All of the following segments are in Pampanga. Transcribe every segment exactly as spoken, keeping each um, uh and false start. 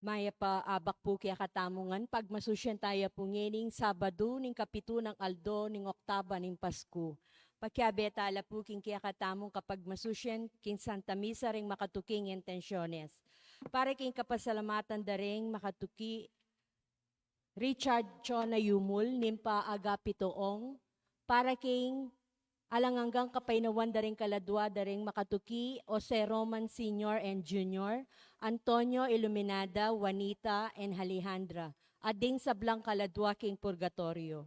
mayap a abak pu kekatamu ngan, pagmasusyan taya pu ngening Sabadu ning kapitu nang aldo ning Oktaba ning Pasku. Pakiabe tala pu king kekatamung kapagmasusyan king Santa Misa ring makatuking intensyones. Para king kapasalamatan da ring makatuki Richard Chona Yumul, ning pa Agapito Ong, para king alang anggang kapaynawan da ring kaladua da ring makatuki Jose Roman Senior and Junior, Antonio Iluminada, Juanita, and Alejandra, at ding sablang kaladua king purgatorio.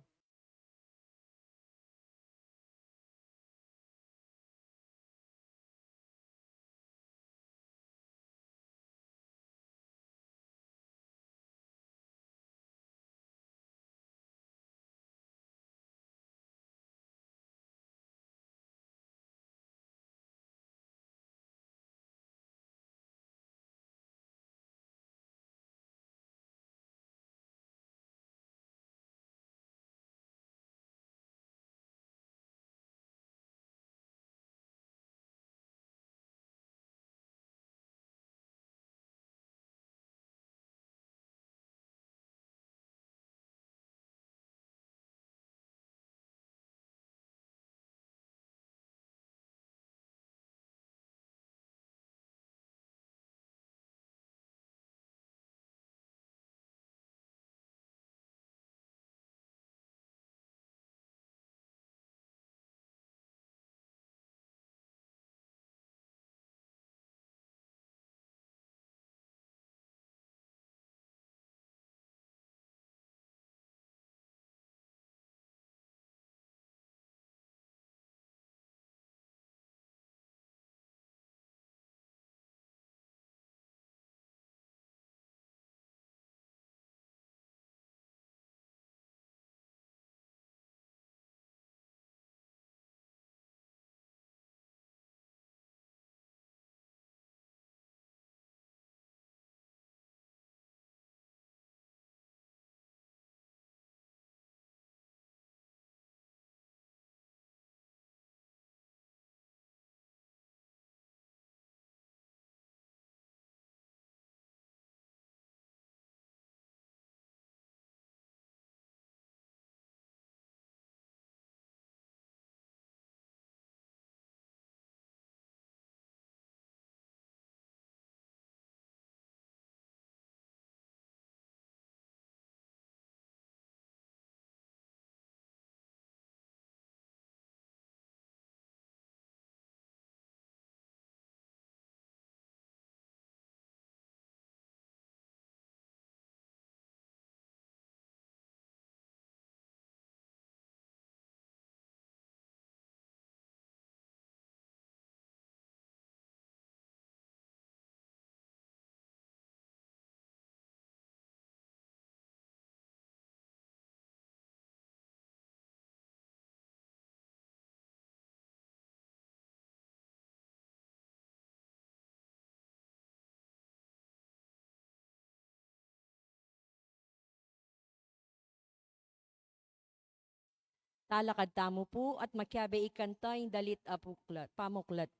Talakad tamu pu at makiabe ikanta ing dalit a puklat, pamuklat.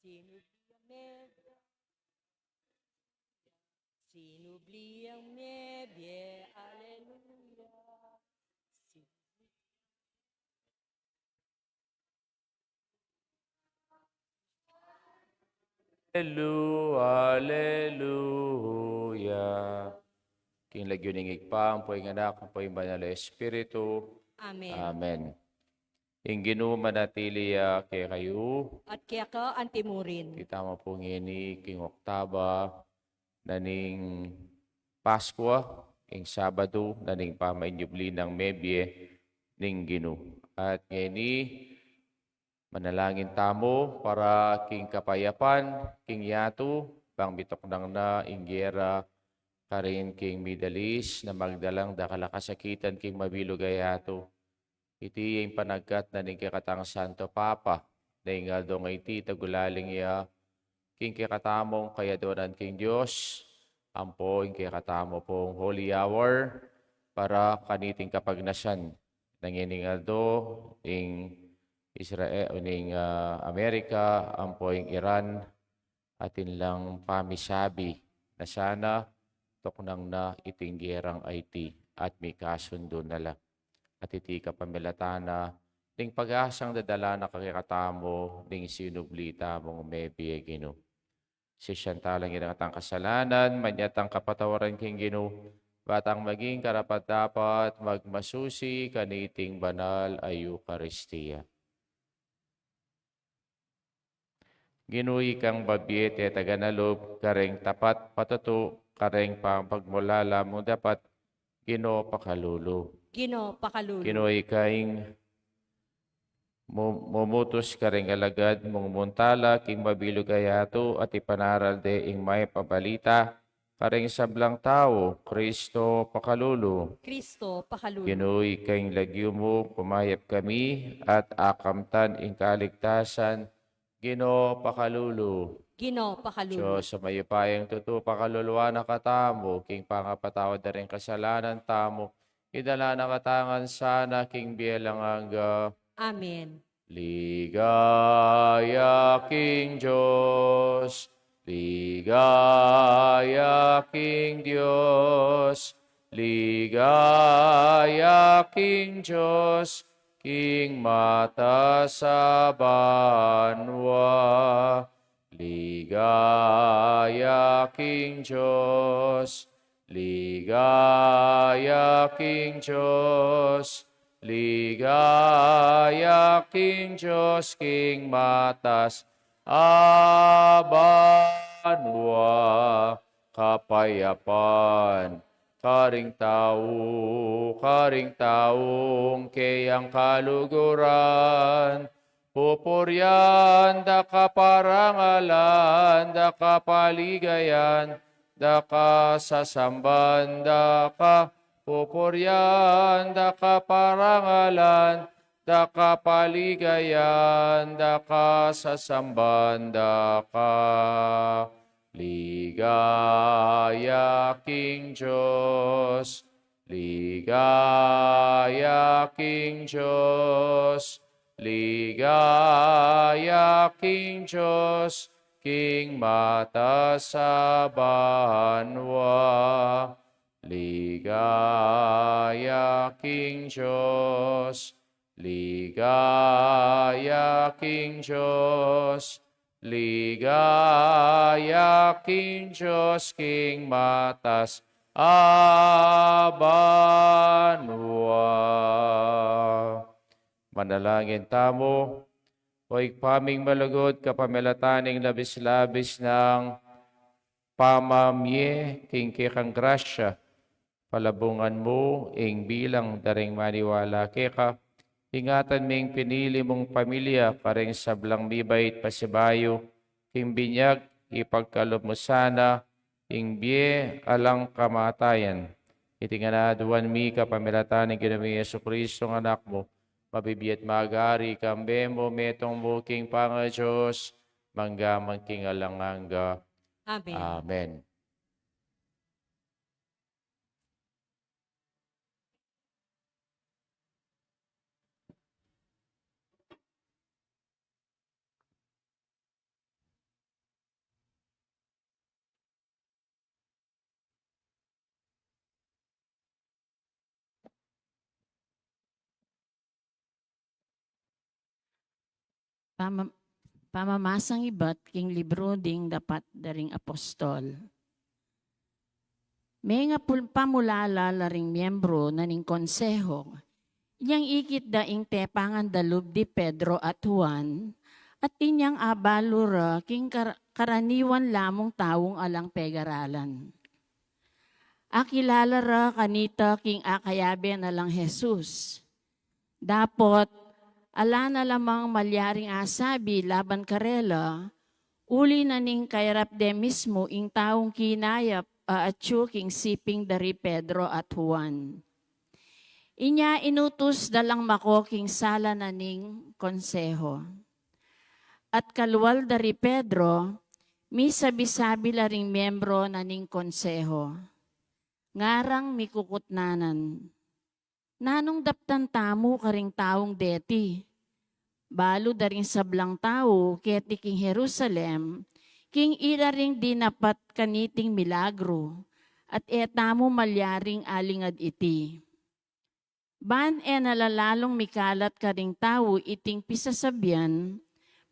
Sinubli ang mebie, sinubli ang mebie, aleluya. Aleluya, aleluya. King lagyu ning Ibpa, ampo ing Anak, ampo ing Banal a Espiritu. Amen. Amen. Ing Ginu manatili ya kekayu. At keka anti mu rin. Kita mo pu ngeni king Oktaba na ning Paskua, king Sabadu na ning pamainyubli nang mebie ning Ginu. At ngeni, manalangin tamu para king kapayapan king yatu, bang mituknang na ing gera karin king Middle East, na magdalang dakal a kasakitan king mabilug a yatu. Iti ing panagkat na ning kekatang Santo Papa, na ing aldo ngeni tagulaling ya king kekatamung kayaduanan king Dios, ampo ing kekatamu pung Holy Hour, para kaniting kapagnasan na ngening aldo, ing Israel, ning, ah, Amerika, ampo ing Iran, atin lang pamisabi na sana tuknang na iting gerang aiti, at mikasundu na la. At iti kapamilatan na, ning pag-asang dadala na kekatamu, ning sinubli tamung mebie, Ginu. Sisian tala ing iratang kasalanan, manyatang kapatawaran king Ginu, batang maging karapat-dapat magmasusi kaniting banal a Eukaristia. Ginu, ikang babie tetagan a lub kareng tapat patutu, kareng pamagmulala mung dapat, Ginu, pakalulu. Ginu, pakalulu. Ginu, ika ing mu-, mumutus kareng alagad mung muntala king mabilug a yatu at ipanaral de ing mayap a balita kareng sablang tau, Kristo, pakalulu. Kristo, pakalulu. Ginu, ika ing lagyu mu, kumayap kami at akamtan ing kaligtasan, Ginu, pakalulu. Ginu, pakalulu. Dios a mayupayang tutu, pakaluluan na katamu king pangapatawad da ring kasalanan tamu, idala na katamu ngan sana king bie alang angga. Amen. Ligaya king Dios, ligaya king Dios, ligaya king Dios, king matas a banua. Ligaya king Dios, ligaya king Dios, ligaya king Dios, king matas a banua. Kapayapan karing tau, karing taung keyang kaluguran. Pupurian da ka, parangalan da ka, paligayan da ka, sasamban da ka. Pupurian da ka, parangalan da ka, paligayan da ka, sasamban da ka. Ligaya king Dios, ligaya king Dios, ligaya king Dios, king matas a banua. Ligaya king Dios, ligaya king Dios, ligaya king Dios, king matas a banua. Manalangin tamu. O Ibpa ming malugud, kapamilatan ning labis-labis nang pamamie king kekang grasya, palabungan mu ing bilang da ring maniwala keka. Ingatan me ing pinili mung pamilya kareng sablang mibait pasibayu king binyag, ipagkalub mu sana ing bie alang kamatayan. Iti ngan aduan mi kapamilatan ning Ginu ming Jesucristo a Anak mu, mabibie at magari kambe mu, metung mu king pangaDios, mangga man king alang angga. Amen. Amen. Pama-, pamamasang ibat king libru ding dapat da ring apostol. Menga pul-, pamulala la ring miembro na ning konseho, inyang ikit da ing tepangan da lub di Pedro at Juan, at inyang abalu ra king kar-, karaniwan lamung taung alang pegaralan. Akilala ra kanita king akayabe na lang Jesus. Dapot, ala na lamang malyaring asabi laban karela, uli na ning kayarap de mismu ing taung kinayap a atyu king siping da ri Pedro at Juan. Inya inutus da lang mako king sala na ning konseho. At kalual da ri Pedro, misabi-sabi la ring miembro na ning konseho, ngarang mikukutnanan. Nanung daptan tamu karing taung deti? Balu da ring sablang tau keti king Jerusalem, king ira ring dinapat kaniting milagru, at e tamu malyaring alingad iti. Ban e na la lalung mikalat karing tau iting pisasabian,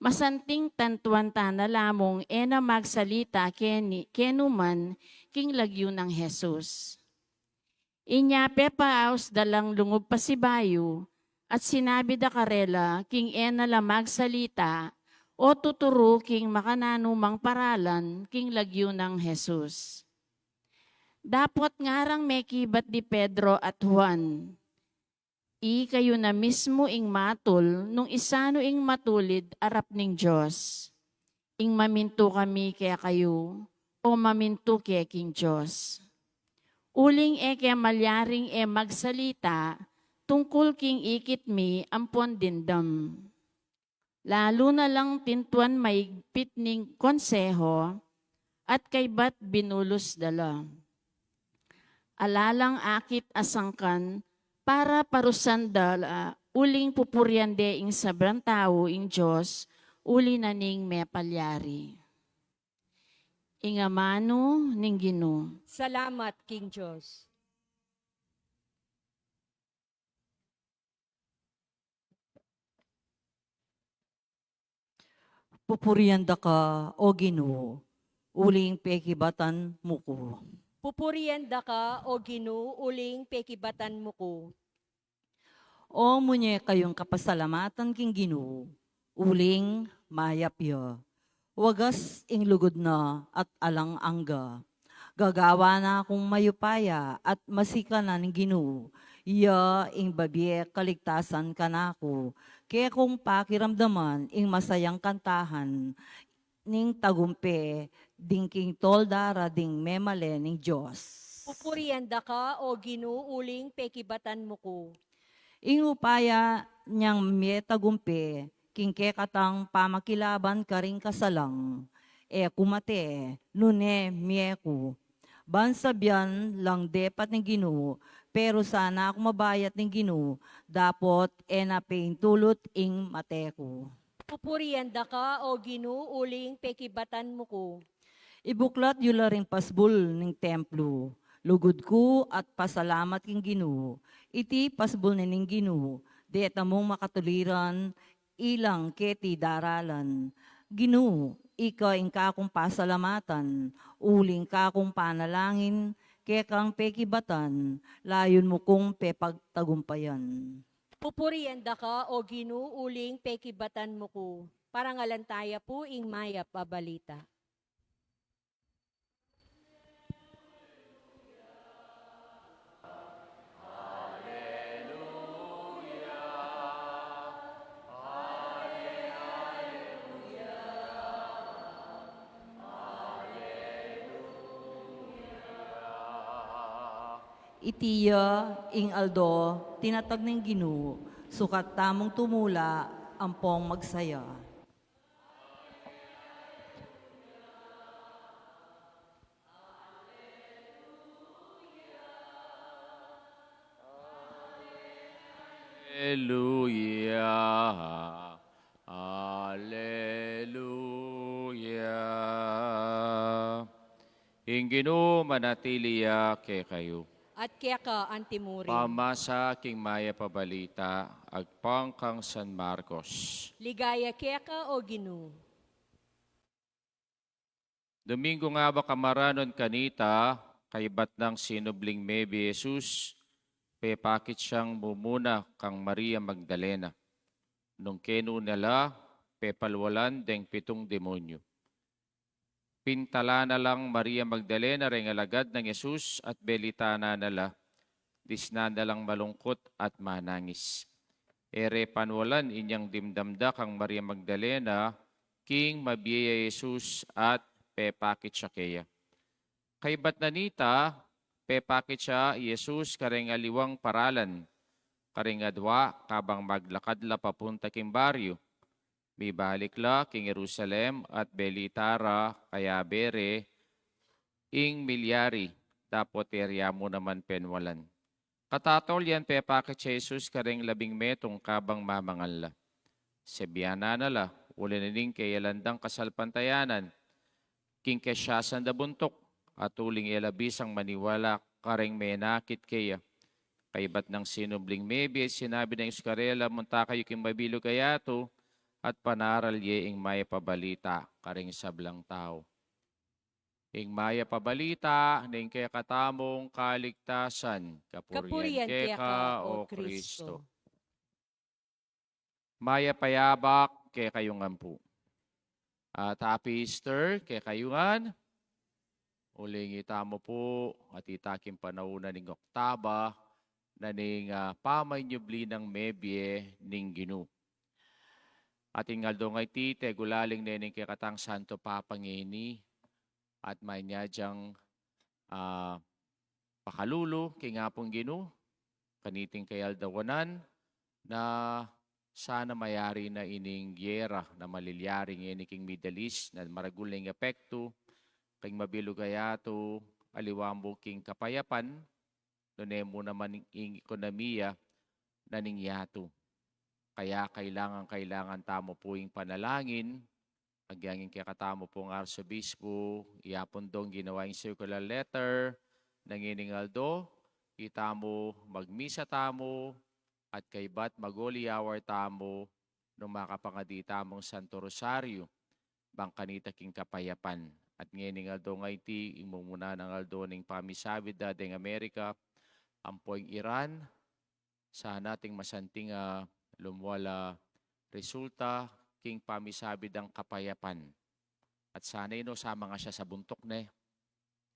masanting tantuan ta na la mung e na magsalita keni, kenu man king lagyu nang Jesus. Inya pepaus da lang lungub pasibayu, at sinabi da karela king e na la magsalita o tuturu king makananu mang paralan king lagyu nang Jesus. Dapot ngarang mekibat di Pedro at Juan, ikayu na mismu ing matul nung isanu ing matulid arap ning Dios, ing mamintu kami kekayu o mamintu ke king Dios. Uling e ke malyaring e magsalita tungkul king ikit mi ampon dimdam. Lalu na lang tintuan maigpit ning konseho at kaybat binulus da la. Ala lang akit a sangkan para parusan da la, uling pupurian de ing sablang tau ing Dios uli na ning mepalyari. Ing amanu ning Ginu. Salamat king Dios. Pupurian da ka, O Ginu, uling pekibatan mu ku. Pupurian da ka, O Ginu, uling pekibatan mu ku. O munye kayung kapasalamatan king Ginu, uling mayap ya. Wagas ing lugud na at alang angga. Gagawa na kung mayupaya at masikanan ning Ginu, ya ing babie kaligtasan kanaku, kekung pakiramdaman ing masayang kantahan ning tagumpe ding king tolda ra ding memalen ning Dios. Pupurian da ka, O Ginu, uling pekibatan mu ku. Ing upaya niyang mie tagumpe king kekatang pamakilaban karing kasalang, e ku mate, nune mie ku. Ban sabian lang depat ning Ginu, peru sana ku mabayat ning Ginu, dapot e na peintulut ing mate ku. Pupurian da ka, O Ginu, uling pekibatan mu ku. Ibuklat yu la ring pasbul ning templu, lugud ku at pasalamat king Ginu. Iti pasbul ne ning Ginu, deta mung makatuliran ilang keti daralan. Ginu, ika ing kakung pasalamatan, uling kakung panalangin, kekang pekibatan, layun mu kung pepagtagumpayan. Pupurian da ka, O Ginu, uling pekibatan mu ku. Parangalan taya pu ing mayap a balita. Iti ya ing aldo tinatag ning Ginu, sukat tamung tumula ampong magsaya. Aleluya. Aleluya. Ing Ginu manatili ya kekayu. At keka antimurin. Pamasa king mayap a balita agpang kang San Marcos. Ligaya keka, O Ginu. Domingo nga ba kamaranun kanita, kaybat nang sinubling mebie Jesus, pepakit yang mumuna kang Maria Magdalena. Nung kenu na la, pepalwalan deng pitung demonyu. Pintala na lang Maria Magdalena reng alagad nang Jesus at belitanan na la, disnan na lang malungkut at manangis. E re panwalan inyang dimdam da kang Maria Magdalena king mabie ya Jesus at pepakit ya keya. Kaybat na nita, pepakit ya i Jesus kareng aliwang paralan, kareng adwa kabang maglakad la papunta king baryu. Mibalik la king Jerusalem at belita ra kayabe re ing milyari, dapot e ra mu naman penwalan. Katatol yan pepakit ya i Jesus kareng labing metung kabang mamangan la. Sebianan na la, uli na ning keyalan dang kasalpantayanan, king kesiasan da buntuk, at uling e la bisang maniwala kareng menakit keya. Kaybat nang sinubling mebie, sinabi na Jesus karela, "Munta kayu king mabilug a yatu at panaral ye ing mayap a balita kareng sablang tau." Ing mayap a balita ning kekatamung kaligtasan. Kapurian keka, O Kristo. Mayap a yabak kekayu ngan pu. At happy Easter kekayu ngan. Uling itamu pu, at ita king panaun na ning Oktaba, na ning, ah, pamanyubli nang mebie ning Ginu. At ing aldo ngeni, tegulaling ne ning kekatang Santo Papa ngeni, at manyadjang, ah, pakalulu king Apung Ginu, kaniting kayaldawanan, na sana mayari na ining gera na malilyari ngeni king Middle East, na maragul na ing epektu king mabilug a yatu, aliwa mu king kapayapan, nune mu naman ing ekonomiya na ning yatu. Kaya kailangan, kailangan tamu pu ing panalangin, agyang ing kekatamu pung Arsobispo, yapun dong ginawa ing circular letter, na ngening aldo, itamu magmisa tamu, at kaybat mag-holy hour tamu, nung makapangadi tamung Santo Rosario, bang kanita king kapayapan. At ngening aldo ngeni, ing mumuna nang aldo ning pamisawid da deng Amerika, ampo ing Iran, sana ating masanting a lumual a resulta king pamisawid dang kapayapan. At sana ino sama nga siya sa buntuk ne.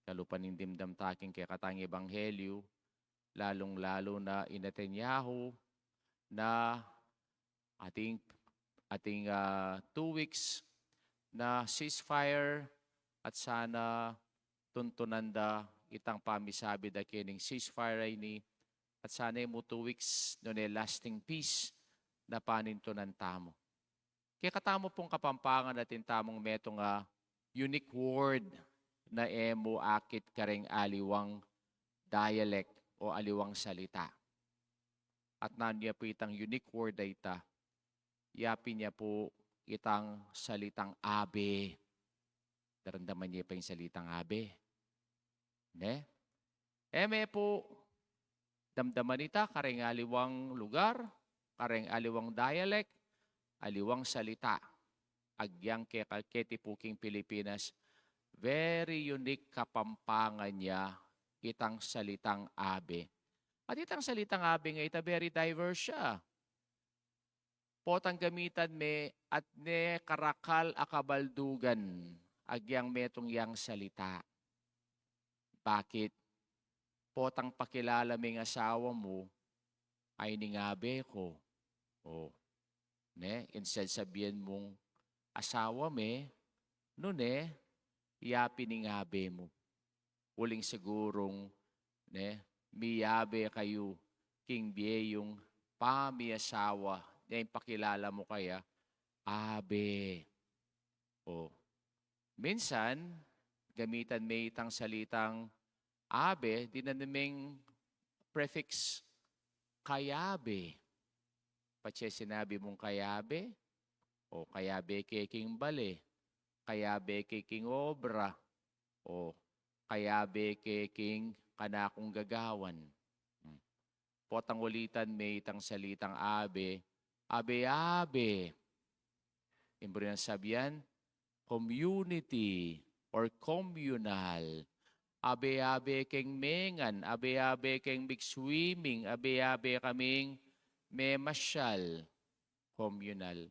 Kalupa ning dimdam ta king kekatang ebanghelyu, lalung-lalu na i Netanyahu na ating, ating, ah, two weeks na ceasefire at sana tuntunan da itang pamisawid a kening ceasefire a ini at sana e mu two weeks nune lasting peace na panintunan tamu. Kekatamu pung Kapampangan atin tamung metung a unique word na e mu akit kareng aliwang dialect o aliwang salita. At nanu ya pu itang unique word a ita? Ya pin ya pu itang salitang abe. Daramdaman ye pa ing salitang abe? Ne? E me pu damdaman ita kareng aliwang lugar, kareng aliwang dialect, aliwang salita. Agyang ke, keti pu king Pilipinas, very unique Kapampangan ya itang salitang abe. At itang salitang abe nga ita, very diverse ya. Potang gamitan me at ne karakal a kabaldugan agyang metung yang salita. Bakit? Potang pakilala me ing asawa mu, "Ay, ning abe ku." O, ne? Instead sabian mung, "Asawa me," nune, "Ya pin ing abe mu." Uling sigurung, ne, miyabe kayu king bie yung pamiasawa, ne, ing pakilala mu kaya, "Abe." O, minsan, gamitan me itang salitang abe, dinan meng prefix, "kayabe." Patse sinabi mung "kayabe," o "kayabe ke king bale," "kayabe ke king obra," o "kayabe ke king kanakung gagawan." Hmm. Potang ulitan me itang salitang abe, abe-abe. Ing buri nang sabian, community or communal. Abe-abe keng mengan, abe-abe keng mig-swimming, abe-abe kaming memasyal. Communal.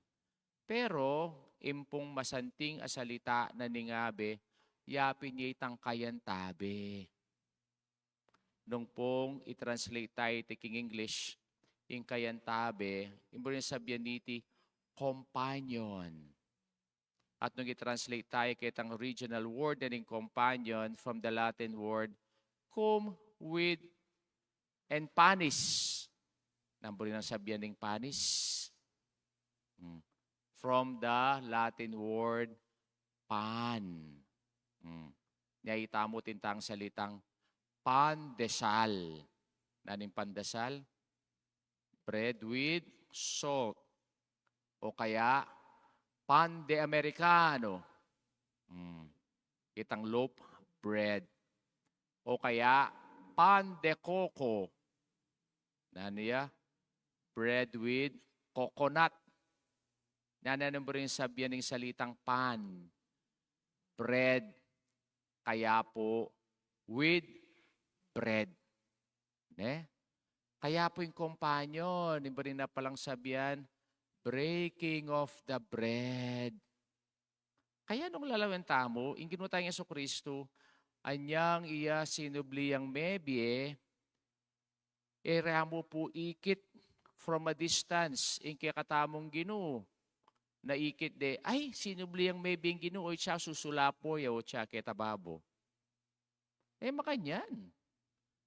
Pero, ing pung masanting a salita na ning abe, ya pin ya itang kayantabe. Nung pung i-translate tayu iti king English, ing kayantabe, ing buri nang sabian niti, companion. At nung i-translate tayu ketang original word na ning companion from the Latin word cum, with, and panis. Nanu buri nang sabian ning panis? Hmm. From the Latin word pan. Hmm. Nya itamu itang salitang pandesal. Nanu ing pandesal? Bread with salt. O kaya, pan de Americano. Hmm. Itang loaf bread. O kaya, pan de coco. Nanu ya? Bread with coconut. Nanu, nanu mu rin sabian ing salitang pan? Bread, kaya pu with bread. Ne? Kaya pu ing kompanyon, ing buri na palang sabian, breaking of the bread. Kaya nung lalawen tamu, ing Ginu tang Jesucristo, anyang iya sinubli yang mebie, e ra mu pu ikit from a distance ing kekatamung Ginu. Na ikit de, ay, sinubli yang mebie ing Ginu, o itsa susulapo ya, o itsa keta babo. E makanyan.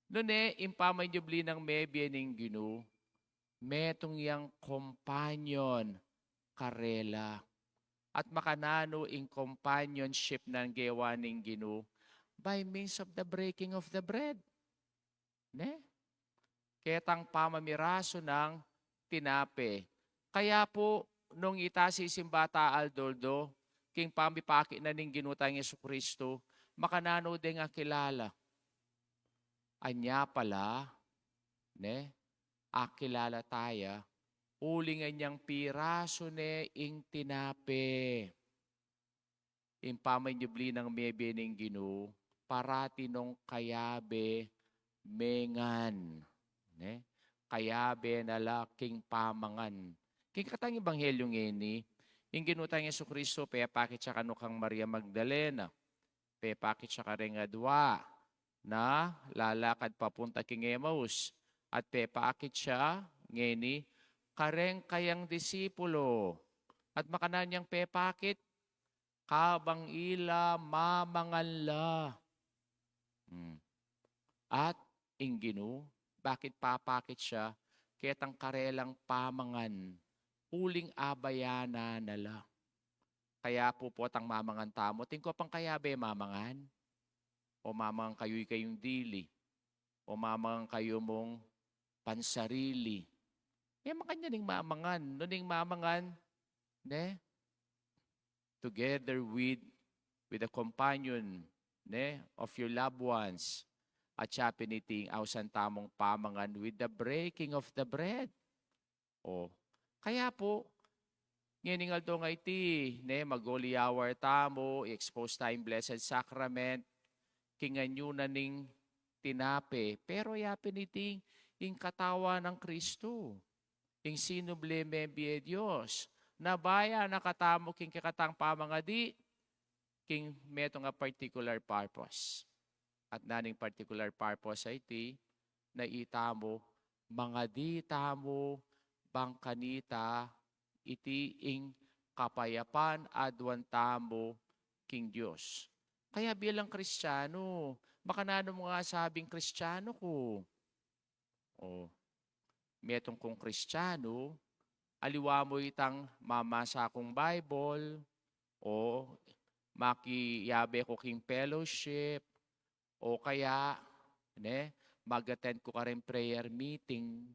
Nune, ing pamanyubli nang mebie ning Ginu, metung yang kompanyon karela. At makananu ing companionship nang gewa ning Ginu? By means of the breaking of the bread. Ne? Ketang pamamirasu nang tinape. Kaya pu, nung ita sisimba ta aldo-aldo, king pamipakit na ning Ginu tang Jesucristo, makananu deng akilala? Anya pala, ne? Akilala taya, uling anyang pirasu ne ing tinape. Ing pamanyubli nang mebie ning Ginu, parati nong kayabe mengan. Ne? Kayabe na la king pamangan. King katang ebanghelyo ngeni, ing Ginu tang Jesucristo, pepakit ya kanu kang Maria Magdalena, pepakit ya kareng adua na lalakad papunta king Emmaus, at pepakit ya ngeni kareng kayang disipulo. At makananu yang pepakit? Kabang ila mamangan la. Hmm. At ing Ginu, bakit papakit ya? Ketang karelang pamangan, uling abayanan na la. Kaya pu, potang mamangan tamu, atin ko pang kayabe mamangan? O mamangan kayu ing kayung dili? O mamangan kayu mung pansarili? E makanyan ing mamangan. Nune ing mamangan, ne? Together with, with the companion, ne, of your loved ones. At siya pin iti ing ausan tamung pamangan with the breaking of the bread. O, kaya pu, ngening aldo nga iti, ne, mag-holy hour tamu, i-expose taya ing Blessed Sacrament, king anyunan ning tinape, pero ya pin iti ing katawan nang Kristu, ing sinubli mebie Dios, na bayan na katamu king kekatang pamangadi, king metung a particular purpose. At nanu ing particular purpose a iti? Na itamu, mangadi tamu bang kanita iti ing kapayapan a aduan tamu king Dios. Kaya bilang Kristiyanu, makananu mu nga sabing Kristiyanu ku? O, metung kung Kristiyanu, aliwa mu itang mamasa kung Bible, o makiyabe ku king fellowship, o kaya, ne, mag-attend ku karing prayer meeting.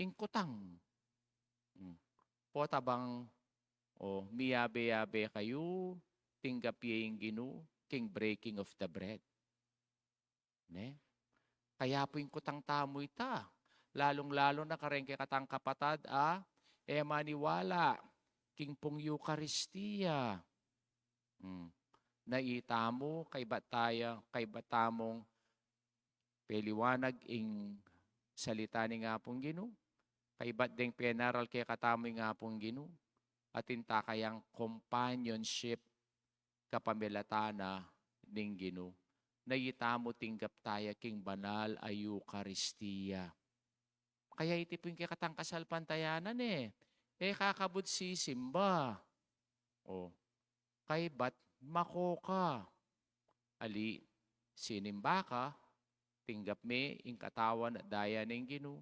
Ing kutang. Hmm. Pota bang, o, miyabe-yabe kayu, tinggap ye ing Ginu, king breaking of the bread. Ne? Kaya pu ing kutang tamu ita, lalung-lalu na kareng kekatang kapatad a e maniwala king pung Eukaristia. Hmm. Na itamu, kaibat taya, kaibat tamung peliwanag ing salita ning Apung Ginu, kaibat deng penaral kekatamu ing Apung Ginu, atin ta kayang companionship kapamilatan na ning Ginu, na itamu tinggap taya king banal a Eukaristia. Kaya iti pu ing kekatang kasalpantayanan e, e kakabud sisimba. O, kaibat mako ka. Ali, sinimba ka, tinggap me ing katawan at daya ning Ginu,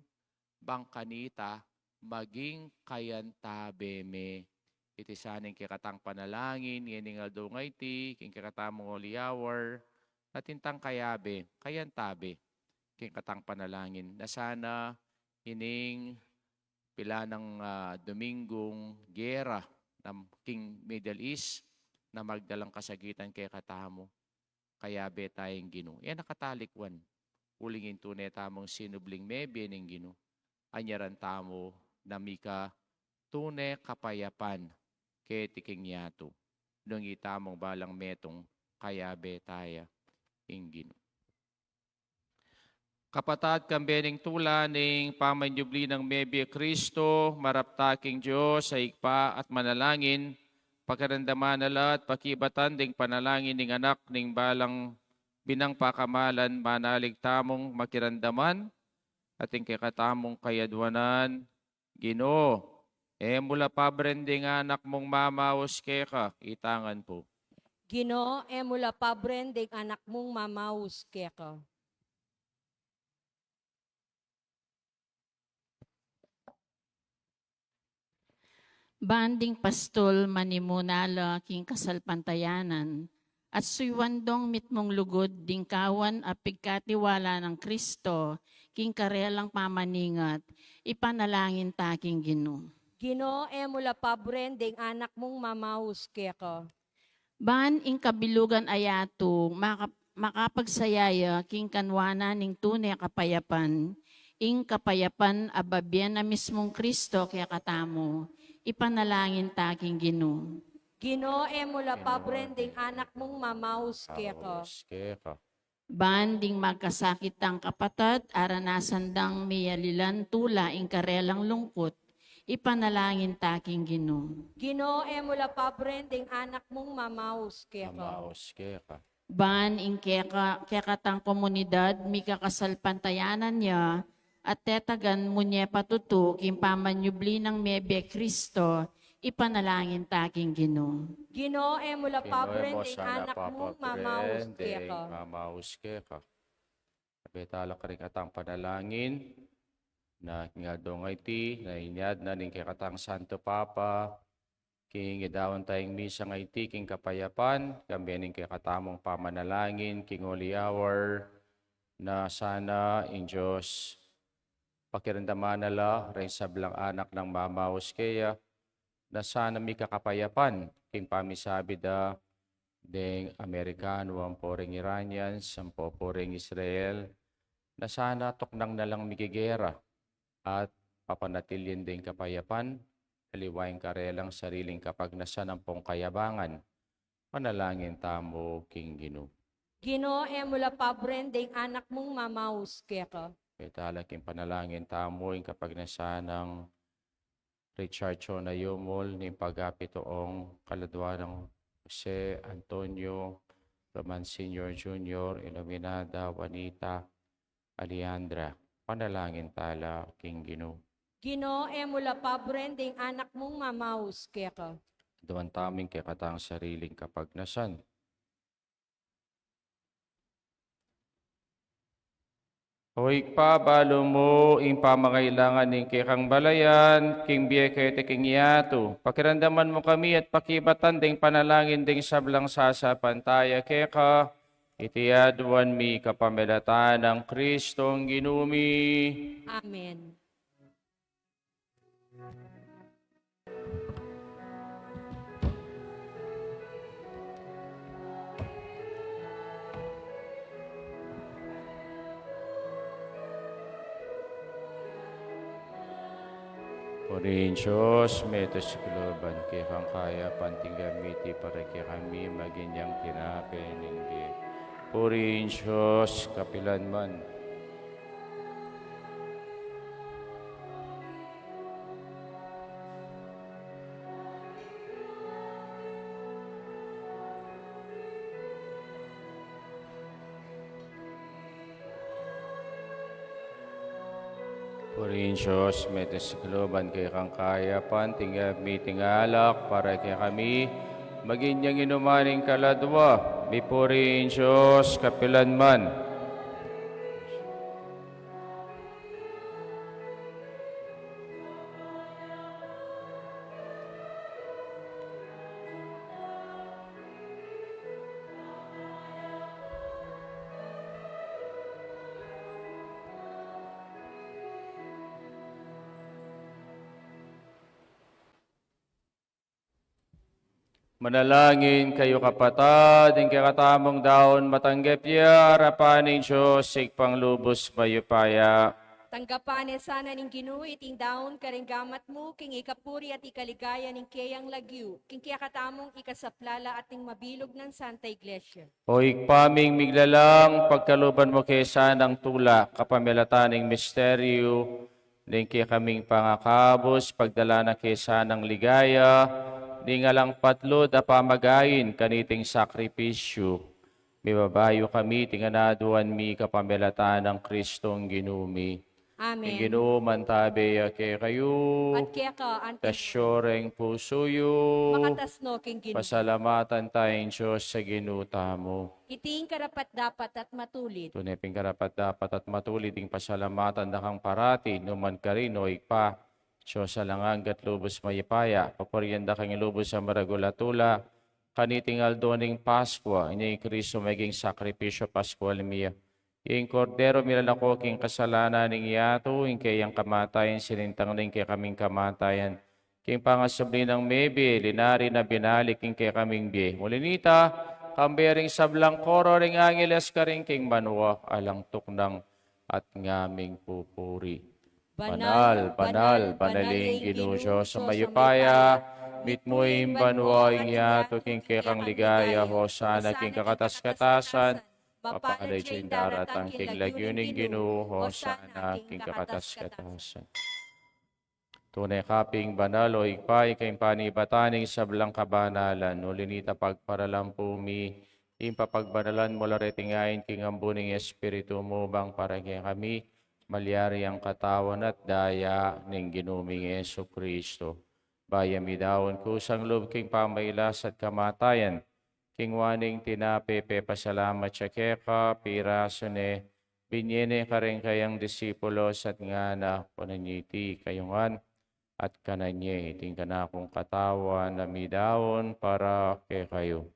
bang kanita maging kayantabe me. Iti sana ing kekatang panalangin ngening aldo nga iti, king kekatamung holy hour, atin tang kayabe, kayantabe king kekatang panalangin. Na sana ining pilanang, ah, Dominggung gera na king Middle East na magdalang kasakitan kekatamu. kayabe taya ing Ginu. Yan a katalikwan. Uling ing tune tamung sinubling mebie ning Ginu, anyaran tamu na mika tune kapayapan keti king yatu. Nung itamung balang metung, kayabe taya ing Ginu. Kapatad, kambe ning tula ning pamanyubli nang mebie Kristo, marap ta king Dios a Ibpa at manalangin, pakiramdaman na la at pakibatan ding panalangin ning anak ning balang binang pakamalan, manalig tamung makiramdaman at ing kekatamung kayadwanan. Ginu, e mu la pabren ding anak mung mamaus keka, itangan pu. Ginu, e mu la pabren ding anak mung mamaus keka. Ban ding pastul manimuna la king kasalpantayanan, at suyuan dong mitmung lugud ding kawan a pigkatiwala nang Kristo king karelang pamaningat, ipanalangin ta king Ginu. Ginu, e mu la pabren ding anak mung mamaus keka. Ban ing kabilugan a yatu maka-, makapagsaya ya king kanwanan ning tune kapayapan, ing kapayapan a babie na mismung Kristo kekatamu, ipanalangin ta king Ginu. Ginu, e mu la pabren ding anak mung mamaus keka. Mamaus keka. Ban ding magkasakit tang kapatad, aranasan dang miyalilan tula ing karelang lungkut, ipanalangin ta king Ginu. Ginu, e mu la pabren ding anak mung mamaus keka. Mamaus keka. Ban ing keka, kekatang komunidad, mikakasalpantayanan ya, at tetagan mu ne patutu king pamanyubli nang mebie Kristo, ipanalangin ta king Ginu. Ginu, e mu la pabren ding anak mung mamaus keka. Mamaus keka. Abe tala karing katang panalangin na king aldo a iti, na inyad na ning kekatang Santo Papa, king idaun taya ing misa a iti king kapayapan, kambe ning kekatamung pamanalangin king Holy Hour, na sana ing Dios pakiramdaman na la ring sablang anak nang mamaus keya, na sana mikakapayapan king pamisabi da ding Amerikanu ampo ring Iranians, ampo pu ring Israel, na sana tuknang na lang mikigera at papanatilin ding kapayapan, aliwa ing karelang sariling kapagnasan ampong kayabangan. Panalangin tamu king Ginu. Ginu, e mu la pabren ding anak mung mamaus keka. Abe tala king panalangin tamu ing kapagnasan nang Richard Chona Yumul, ning pagapit ong kaladwa nang Jose Antonio, Roman Senior Junior, Iluminada, Juanita, Alejandra. Panalangin tala king Ginu. Ginu, e mu la pabren ding anak mung mamaus keka. Aduan tamu ing kekatang sariling kapagnasan. O Ibpa, balu mu ing pamangailangan ning kekang balayan, king bie keti king yatu. Pakiramdaman mu kami at pakibatan ding panalangin ding sablang sasalpantaya keka, iti aduan mi kapamilatan nang Kristong Ginu mi. Amen. Purihin Dios, metung sikluban kekang kayapan, tinggap mi iti para kekami maging yang tinape ning bie. Purihin Dios kapilan man. Purihin Dios, metung sikluban kekang kayapan, tinggap mi iti alak para kekami maging yang inuman ning kaladwa mi. Purihin Dios kapilan man. Manalangin kayu, kapatad, ing kekatamung daun matanggap ya arapan ning Dios Ibpang lubus mayupaya. Tanggapan ne sana ning Ginu iting daun karing gamat mu, king ikapuri at ikaligaya ning keyang lagyu, king kekatamung ikasaplala at ning mabilug nang Santa Iglesia. O Ibpa ming miglalang, pagkaluban mu ke sanang tula kapamilatan ning misteryu ning kekaming pangakabus, pagdala na ke sanang ligaya ning alang patlud a pamagain kaniting sakripisyu. Mibabayu kami king aduan mi kapamilatan nang Kristong Ginu mi. Amen. Ing Ginu mantabe ya kekayu. At keka anti. Tasyo reng pusu yu. Makatas no king Ginu. Pasalamatan taya ing Dios a Ginu tamu. Iti ing karapat-dapat at matulid. Tune pin karapat-dapat at matulid ing pasalamatan da kang parati, nukarin man, o Ibpa, Dios alang angga at lubus mayupaya. Papurian da kang lubus a maragul a tula kaniting aldo ning Paskua, inya i Kristo maging sakripisyu paskual mi. Ing Kordero milalako king kasalanan ning yatu, ing keyang kamatayan sinintang na ing kekaming kamatayan, king pangasubli nang mebie, linari na binalik ing kekaming bie. Uli nita, kambe ring sablang koro ring angeles karin king banua, alang tuknang at ngaming pupuri. Banal, banal, banal ing Ginu Dios a mayupaya, mitmu ing banua ing yatu king kekang ligaya, hosana king kakatas-katasan, mapalad ya ing daratang king lagyu ning Ginu, hosana king kakatas-katasan. Tune ka pin banal, o Ibpa, ika ing panibatan ning sablang kabanalan, uli nita pagparalampu mi ing papagbanalan mu la reting ain king ambun ning Espiritu mu, bang para kekami malyari yang katawan at daya ning Ginu ming Jesucristo. Bayu mi daun kusang lub king pamailas at kamatayan, kinua ne ing tinape, pepasalamat ya keka, pirasu ne, binie ne karing kayang disipulos at ngana, kunan ye iti kayu ngan at kanan ye, iti ing kanakung katawan a midaun para kekayu.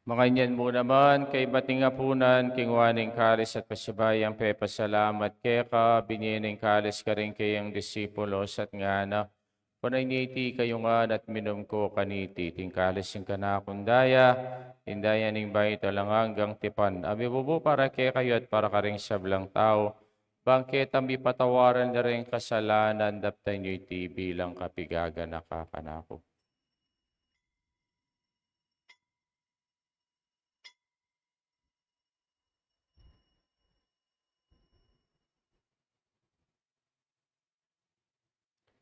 Makanyan mu naman, kaybat ning apunan, kinua ne ing kalis at pasibayu yang pepasalamat keka, binie ne ing kalis karing kayang disipulos at ngana, kunan ye iti kayu ngan at minum ko kaniti, iti ing kalis ning kanakung daya, ing daya ning bayu at alang anggang tipan, a mibubu para kekayu at para karing sablang tau, bang ketang mipatawaran la ring kasalanan. Daptan yu iti bilang kapigaganaka kanaku.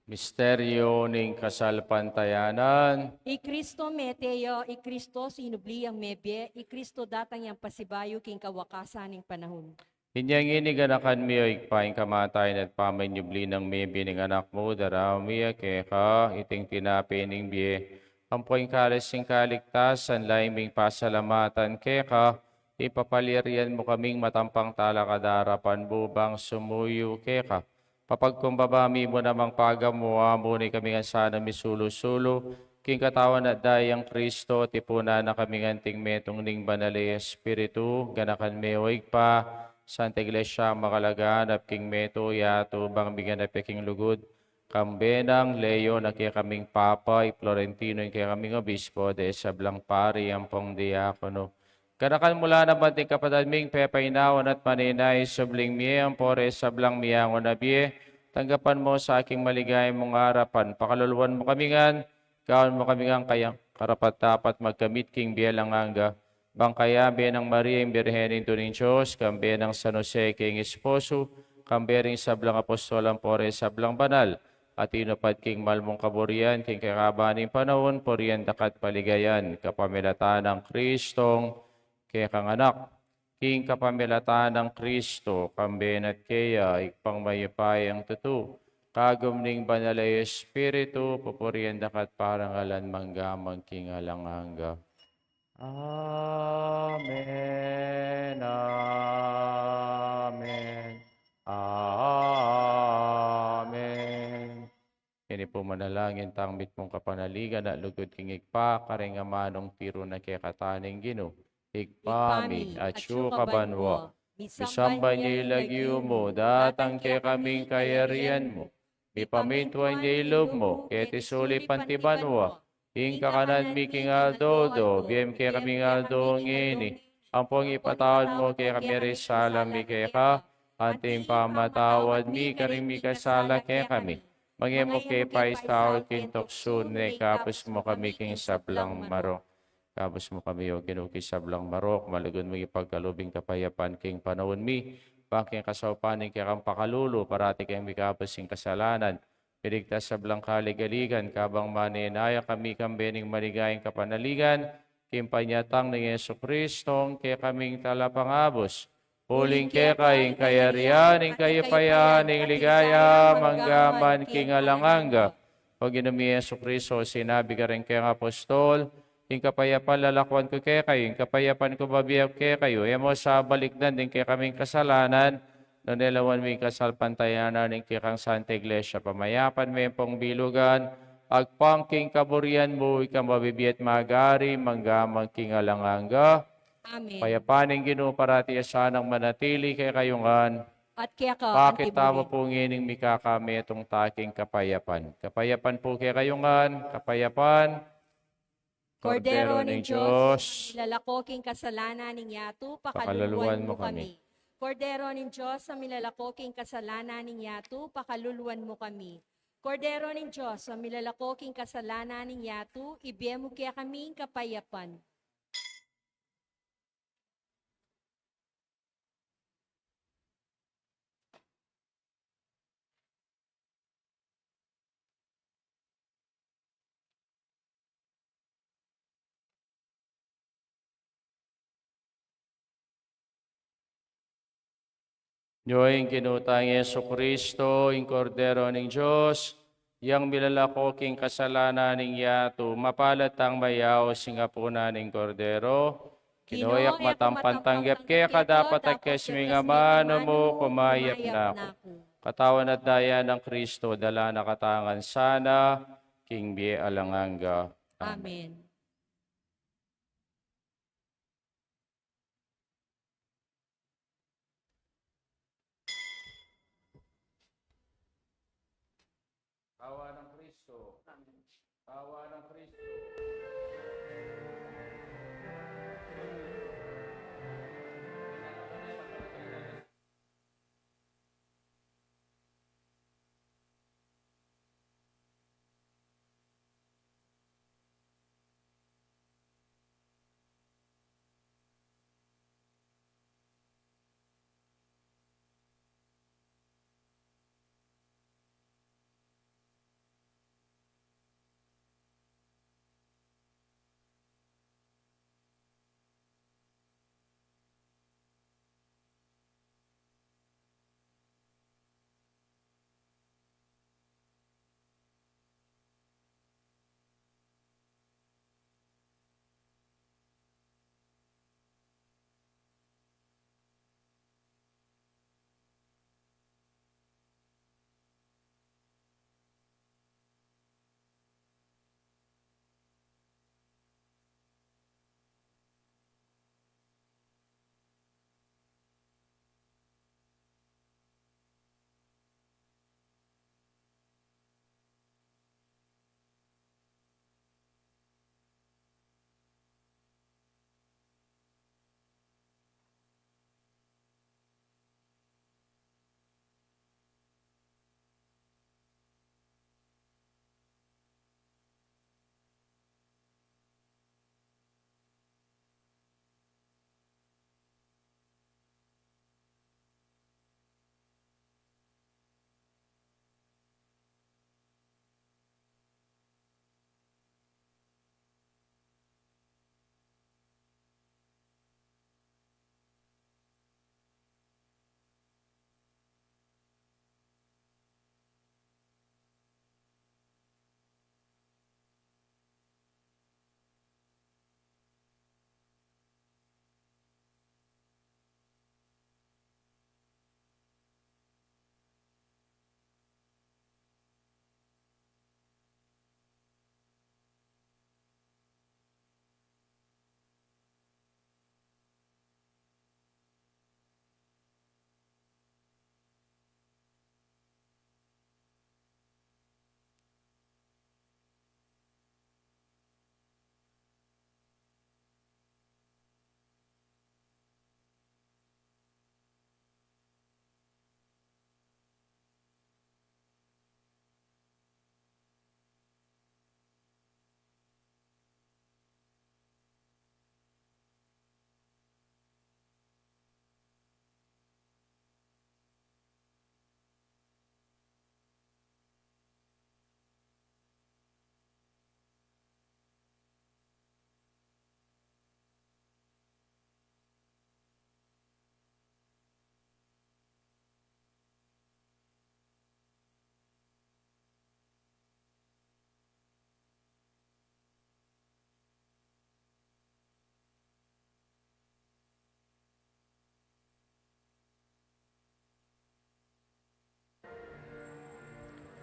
Misteryu ning kasalpantayanan. I Kristo mete ya, i Kristo sinubli yang mebie, i Kristo datang yang pasibayu king kawakasan ning panahun. Inya ngeni, ganakan mi, o Ibpa, ing kamatayan at pamanyubli nang mebie ning Anak mu, daraun mi ya keka iting tinape ning bie ampo ing kalis ning kaligtasan, lalu ming pasalamatan keka, ing papalyarian mu kaming matampang talakad arapan mu bang sumuyu keka. Papagkumbaba mi mu namang pagamu-amu ne kami ngan sana misulu-sulu king katawan at daya nang Kristo, tipunan na kami ngan anting metung ning Banal a Espiritu. Ganakan me, o Ibpa, Santa Iglesia makalaganap king metung yatu bang miganap ya king lugud, kambe nang Leon a kekaming Papa, i Florentino ing kekaming Obispo, ding sablang pari ampong diakono. Ganakan mu la naman ding kapatad ming pepainawa at manenaya king subling mie ampo ring sablang miangu na bie. Tanggapan mu sa king maligaya mung arapan. Pakaluluan mu kami ngan, gawan mu kami ngan kayang karapat-dapat magkamit king bie alang angga. Bang kaya me nang Maria ing Birhen Indu ning Dios, kambe nang San Jose king esposo, kambe ring sablang apostol ampo ring sablang banal a tinupad king mal mung kaburian king kekaban ning panaun, purian da ka at paligayan kapamilatan nang Kristong kekang Anak. King kapamilatan nang Kristo, kambe na at keya, Ibpang mayupayang tutu, kagum ning Banal a Espiritu, pupurian da ka at parangalan mangga man king alang angga. Amen, amen, amen. Ini pu manalangin tang mitmung kapanaligan a lugud king Ibpa, karing amanung tiru na kekataning Ginu. Ibpa mi, atsu ka banua, Misamban ya ing lagyu mu, datang kekami ing kayarian mu. Mipamintuan ya ing lub mu, keti sulip anti banua. Ing kakanan mi king aldo-aldo, ibie mu kekami king aldo ngeni. Ampon ipatawad mu kekami ring sala mi keka, anti ing pamamatawad mi karing mikasala kekami. Manga e mu ke paisaul king tuksu, nune ikabus mu kami king sablang marok. Ikabus mu kami, O Ginu, king sablang marok, malugud mung ipagkalub ing kapayapan king panaun mi, ban king kasaupan ning kekang pakalulu, parati keng mikabus king kasalanan, miligtas sablang kaligaligan, kabang manenaya kami kambe ning maligayang kapanaligan, king panyatang nang Jesucristo, ing kekaming Talapangabus. Uling keka ing kayarian, ing kayupayan, ing ligaya, mangga man king alang angga. O Ginu mi Jesucristo, sinabi karing kekang apostol, ing kapayapan lalakuan ku kekayu, ing kapayapan ku bibie ku kekayu, e mu sa balikdan ding kekaming kasalanan, nune lawan mu ing kasalpantayanan ning kekang Santa Iglesia, pamayapan me pung bilugan, agpang king kaburian mu, ika a mabibie at magari, mangga man king alang angga. Amen. Kapayapan ning Ginu parati ya sanang manatili kekayu ngan. At keka mu rin. Pakit tamu pu ngening mikakametung ta king kapayapan. Kapayapan pu kekayu ngan, kapayapan. Kordero ning Dios, milalako king kasalanan ning yatu, pakaluluan mu kami. Kordero ning Dios, a milalako king kasalanan ning yatu, pakaluluan mu kami. Kordero ning Dios, a milalako king kasalanan ning yatu, ibie mu kekami ing kapayapan. Nyo ing Ginu tang Jesucristo, ing Kordero ning Dios, yang milalako king kasalanan ning yatu, mapalad tang mayaus king apunan ning Kordero. Ginu, e ku matampan tanggap keka, dapat agkas mu ing amanu mu, kumayap na ku. Katawan at daya nang Kristo, dala na katamu ngan sana king bie alang angga. Amen. Katawan nang Kristo. Katawan nang Kristo.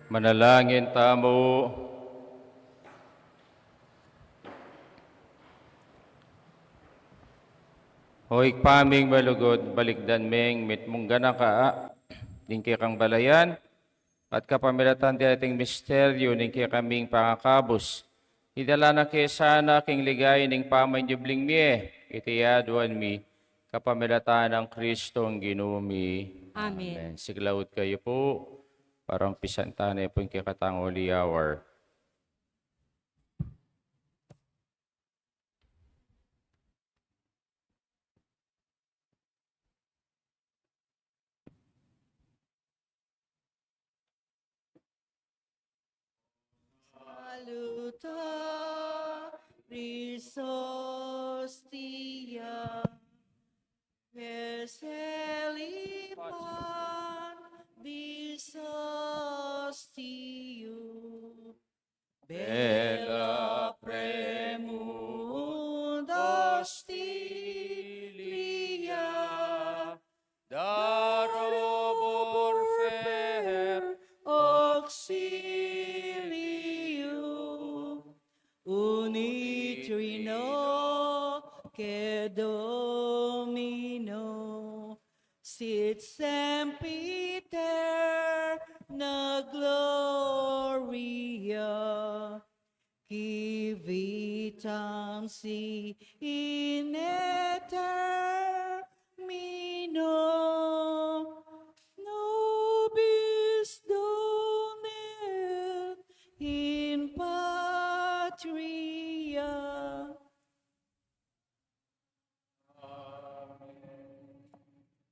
Manalangin tamu. O Ibpa ming malugud, balikdan ming mitmung ganaka ing kekang balayan, at kapamilatan ding misteryu ning kekaming pangakabus, idala na ke sana king ligaya ning pamanyubling mie. Iti aduan mi kapamilatan nang Kristong Ginu mi. Amen. Amen. Siglaut kayu pu, para umpisan tane pu ing kekatang Holy Hour. Salutaris hostia, es el pan dis hostium, bella premunda hostilia, darobor per auxilium, unitri noce Domino, sit semper aeterna gloria, qui vitam si in aeternum nobis donet in patria.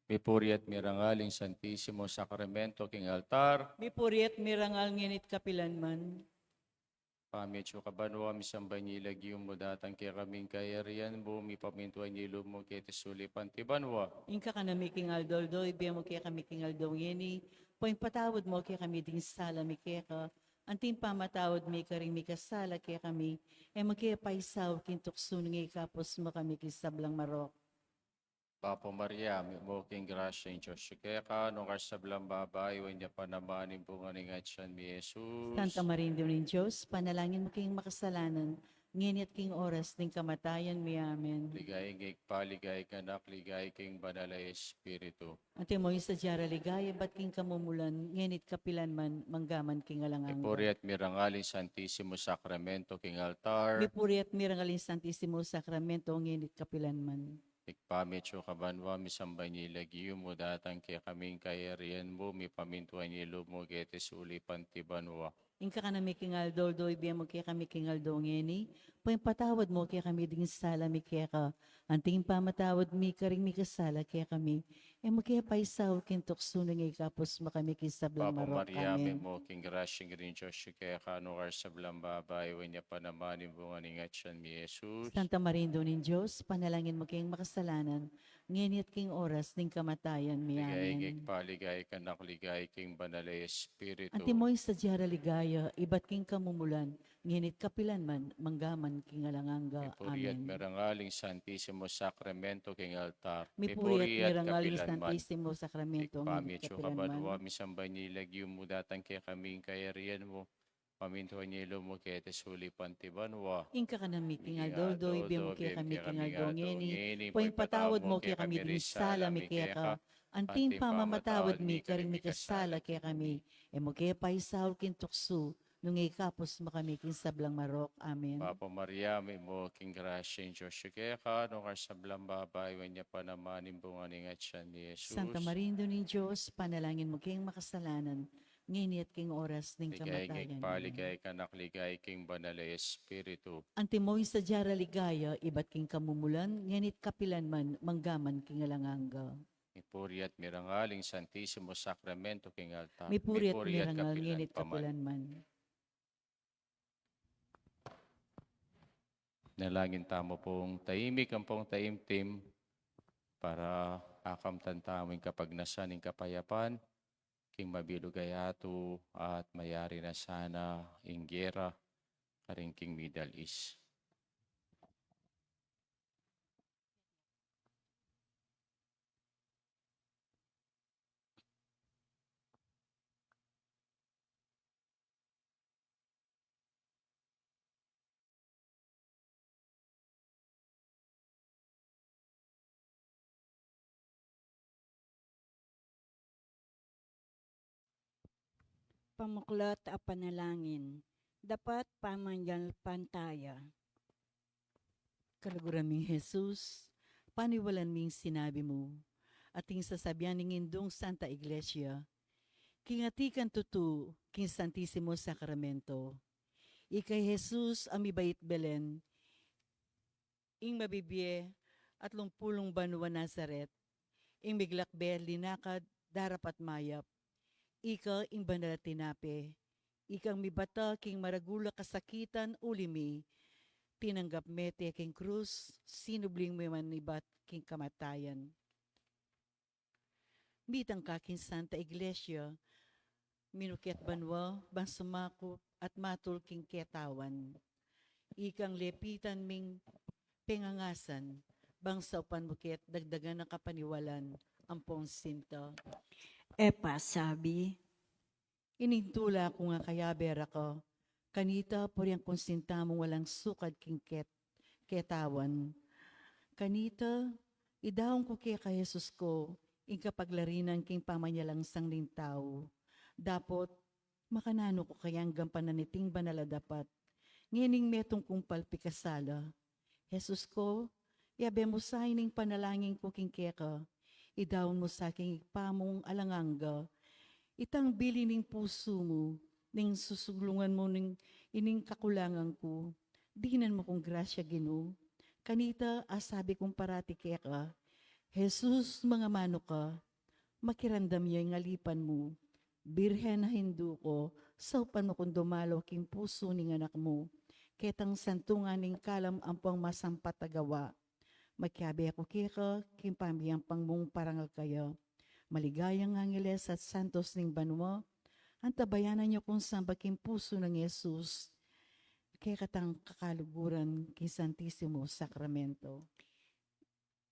Mipuri at mirangal ing Santisimo Sakramento king altar. Mipuri at mirangal ngeni at kapilan man. Ibpa mi atsu ka banua, misamban ya ing lagyu mu, datang kekami ing kayarian mu, mipamintuan ya ing lub mu keti sulip anti banua. Ing kakanan mi king aldo-aldo ibie mu kekami king aldo ngeni, at ipatawad mu kekami ding sala mi keka, anti ing pamamatawad mi karing mikasala kekami, e mu ke paisaul king tuksu nune ikabus mu kami king sablang marok. Bapu Maria, mitmu ka king grasya, ing Dios atyu keka, nuan ka king sablang babai, nuan ya pa naman ing bunga ning atian mu, i Jesus. Santa Maria, Indu ning Dios, ipanalangin mu kaming makasalanan, ngeni at king oras ning kamatayan mi. Amen. Ligaya king Ibpa, ligaya king Anak, ligaya king Banal a Espiritu. Antimo ing sadya ra ligaya, ibat king kamumulan, ngeni at kapilan man, mangga man king alang angga. Mipuri at mirangal ing Santisimo Sakramento king altar. Mipuri at mirangal ing Santisimo Sakramento, ngeni at kapilan man. Ibpa mi atsu ka banua, misamban ya ing lagyu mu, datang kekami ing kayarian mu, mipamintuan ya ing lub mu keti sulip anti banua. Ing kakanan mi king aldo-aldo ibie mu kekami king aldo ngeni, at ipatawad mu kekami ding sala mi keka, anti ing pamamatawad mi karing mikasala kekami, e mu ke paisaul king tuksu nune ikabus mu kami king sablang marok. Bapu Maria, mitmu ka king grasya, ing Ginung Dios atyu keka, nuan ka king sablang babai, nuan ya pa naman ing bunga ning atian mu, i Jesus. Santa Maria, Indu ning Dios, ipanalangin mu kaming makasalanan, ngeni at king oras ning kamatayan mi. Amen. Ligaya king Ibpa, ligaya king Anak, ligaya king Banal a Espiritu. Antimo ing sadya ra ligaya, ibat king kamumulan, ngeni at kapilan man, mangga man king alang angga. Amen. Mipuri at mirangal ing Santisimo Sakramento king altar. Mipuri at mirangal ing Santisimo Sakramento, ngeni at kapilan man. Ibpa mi atsu ka banua, misamban ya ing lagyu mu, datang kekami ing kayarian mu, mipamintuan ya ing lub mu keti sulip anti banua. Ing kakanan mi king aldo-aldo ibie mu kekami king aldo ngeni, at ipatawad mu kekami ding sala mi keka, anti ing pamamatawad mi karing mikasala kekami, e mu ke paisaul king tuksu nune ikabus mu kami king sablang marok. Amen. Bapu Maria, mitmu ka king grasya, ing Dios atyu keka, nuan ka king sablang babai, nuan ya pa naman ing bunga ning atian mu, i Jesus. Santa Maria, Indu ning Dios, ipanalangin mu kaming makasalanan, ngeni at king oras ning kamatayan mi. Ligaya king Ibpa, ligaya king Anak, ligaya king Banal a Espiritu. Antimo ing sadya ra ligaya, ibat king kamumulan, ngeni at kapilan man, mangga man king alang angga. Mipuri at mirangal ing Santisimo Sakramento king altar. Mipuri at mirangal, ngeni at kapilan man. Nalangin tamu pung taimik ampong taimtim, para akamtan tamu ing kapagnasan ning kapayapan king mabilug a yatu, at mayari na sana ing gera karin king Middle East. Pamuklat a panalangin. Dapat pamanyalpantaya. Kaluguran ming Jesus, paniwalan ming sinabi mu, ating sasabian ning Indung Santa Iglesia, king atikan tutu, king Santisimo Sakramento. Ika i Jesus a mibait Belen, ing mabibie atlung pulung banua Nazaret, ing miglakbe linakad darapat mayap, ika ing banal a tinape, ikang mibata king maragul a kasakitan uli mi, tinanggap me te king krus, sinubling me man ibat king kamatayan. Mitang ka king Santa Iglesia, minukiat banua, bang sumakup at matul king ketawan. Ikang lepitan ming pengangasan, bang saupan mu ket dagdagan a kapaniwalan ampong sinta. E pasabi, Ining tula ku nga kayabe ra ka, kanita purian kung sinta mung walang sukad king ket-, ketawan. Kanita, idaun ku keka Jesus ko, ing kapaglarinan king pamanyalansang ning tau. Dapot, makananu ku kayang gampanan iting banal a dapat? Ngening metung kung palpikasala. Jesus ko, yabe mu sa ining panalangin ku king keka, idaun mu sa king Ibpa mung alang angga, itang bili ning pusu mu, ning susuglungan mu ning ining kakulangan ku, dinan mu kung grasya, Ginu. Kanita asabi kung parati keka, Jesus, mangamanu ka, makiramdam ya ing alipan mu. Birhen a Hindu ko, saupan mu kung dumalaw king pusu ning anak mu, ketang santungan ning kalam ampong masampat a gawa. Makiabe ku keka, king pamiyampang mung parangal kaya. Maligayang angeles at santos ning banua, antabayanan yu kung samba king pusu nang Jesus, kekatang kakaluguran king Santisimo Sakramento.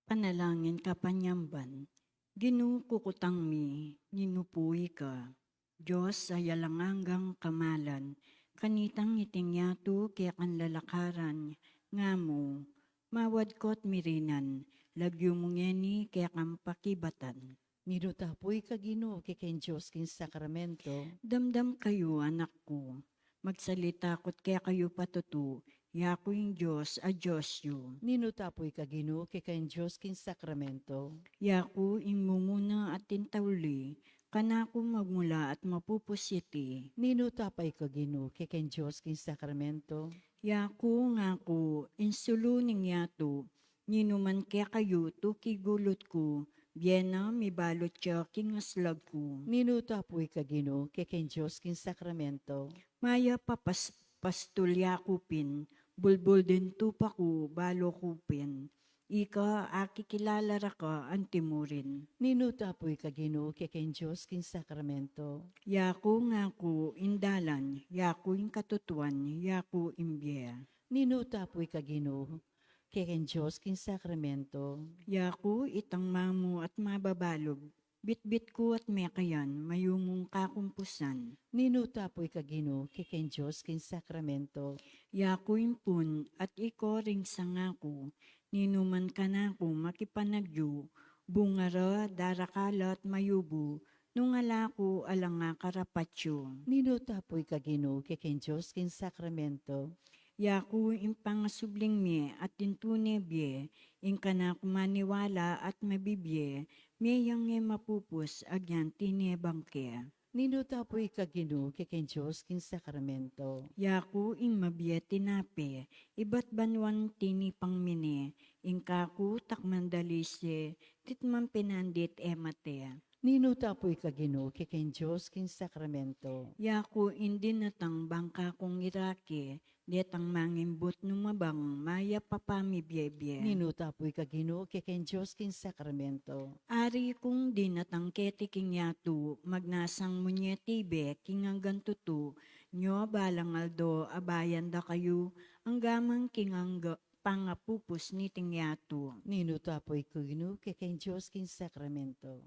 Panalangin kapanyamban. Ginu, kukutang mi, ninu pu ika, Dios a alang anggang kamalan, kanitang iting yatu kekang lalakaran, nga mu, mawadkot mi rinan, lagyu mu ngeni kekang pakibatan. Ninu ta pu ika, Ginu, kekeng Dios king sakramento. Damdam kayu, anak ku, magsalita ku't kekayu patutu, yaku ing Dios a Dios yu. Ninu ta pu ika, Ginu, kekeng Dios king sakramento. Yaku ing mumuna at ing tauli, kanaku magmula at mapupus iti. Ninu ta pu ika, Ginu, kekeng Dios king sakramento. Yaku ngaku ing sulu ning yatu, ninu man kekayu tuki gulut ku, bie na mibalut ya king aslag ku. Ninu ta pu ika, Ginu, kekeng Dios king sakramento. Mayap a pas-, pastul yaku pin, bulbul ding tupa ku, balu ku pin. Ika, akikilala ra ka antimurin. Ninu ta pu ika, Ginu, kekeng Dios king sakramento. Yaku ngaku ing dalan, yaku ing katutuan, yaku ing bie. Ninu ta pu ika, Ginu, kekeng Dios king sakramento. Yaku itang mamu at mababalug, bitbit ku at mekayan, mayumung kakumpusan. Ninu ta pu ika, Ginu, kekeng Dios king sakramento. Yaku ing pun at iko ring sanga ku, ninu man kanaku makipanagyu, bunga ra darakal at mayubu, nung ala ku alang akarapat yu. Ninu ta pu ika, Ginu, kekeng Dios king sakramento. Yaku ing pangasubling mie at ing tune bie, ing kanaku maniwala at mabibie, mie yang e mapupus agyan tinebang ke. Ninu ta pu ika, Ginu, kekeng Dios king sakramento. Yaku ing mabie tinape, ibat banuan tinipang mine, ing kaku takman dalise, titman pinandit e mate. Ninu ta pu ika, Ginu, kekeng Dios king sakramento. Yaku ing dinatang bang kakung irake, detang mangimbut nung mabang mayap a pamibiebie. Ninu ta pu ika, Ginu, kekeng Dios king sakramento. Ari kung dinatang keti king yatu, magnasang mu ne tibe king anggang tutu, nyo balang aldo abayan da kayu, angga man king angga pangapupus niting yatu. Ninu ta pu ika, Ginu, kekeng Dios king sakramento.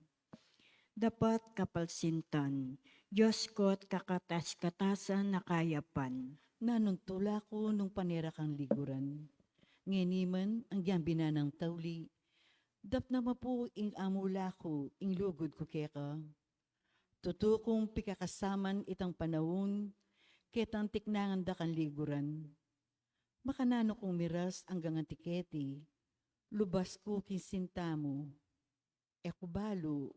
Dapat kapalsintan, Dios ko't kakatas-katasan a kayapan. Nanung tula ku nung pane ra kang liguran. Ngeni man, anggyang binanang tauli, daptan mu pu ing amula ku, ing lugud ku keka. Tutu kung pikakasaman itang panaun, ketang tiknangan da kang liguran. Makananu kung miras anggang anti keti, lubas ku king sinta mu. E ku balu,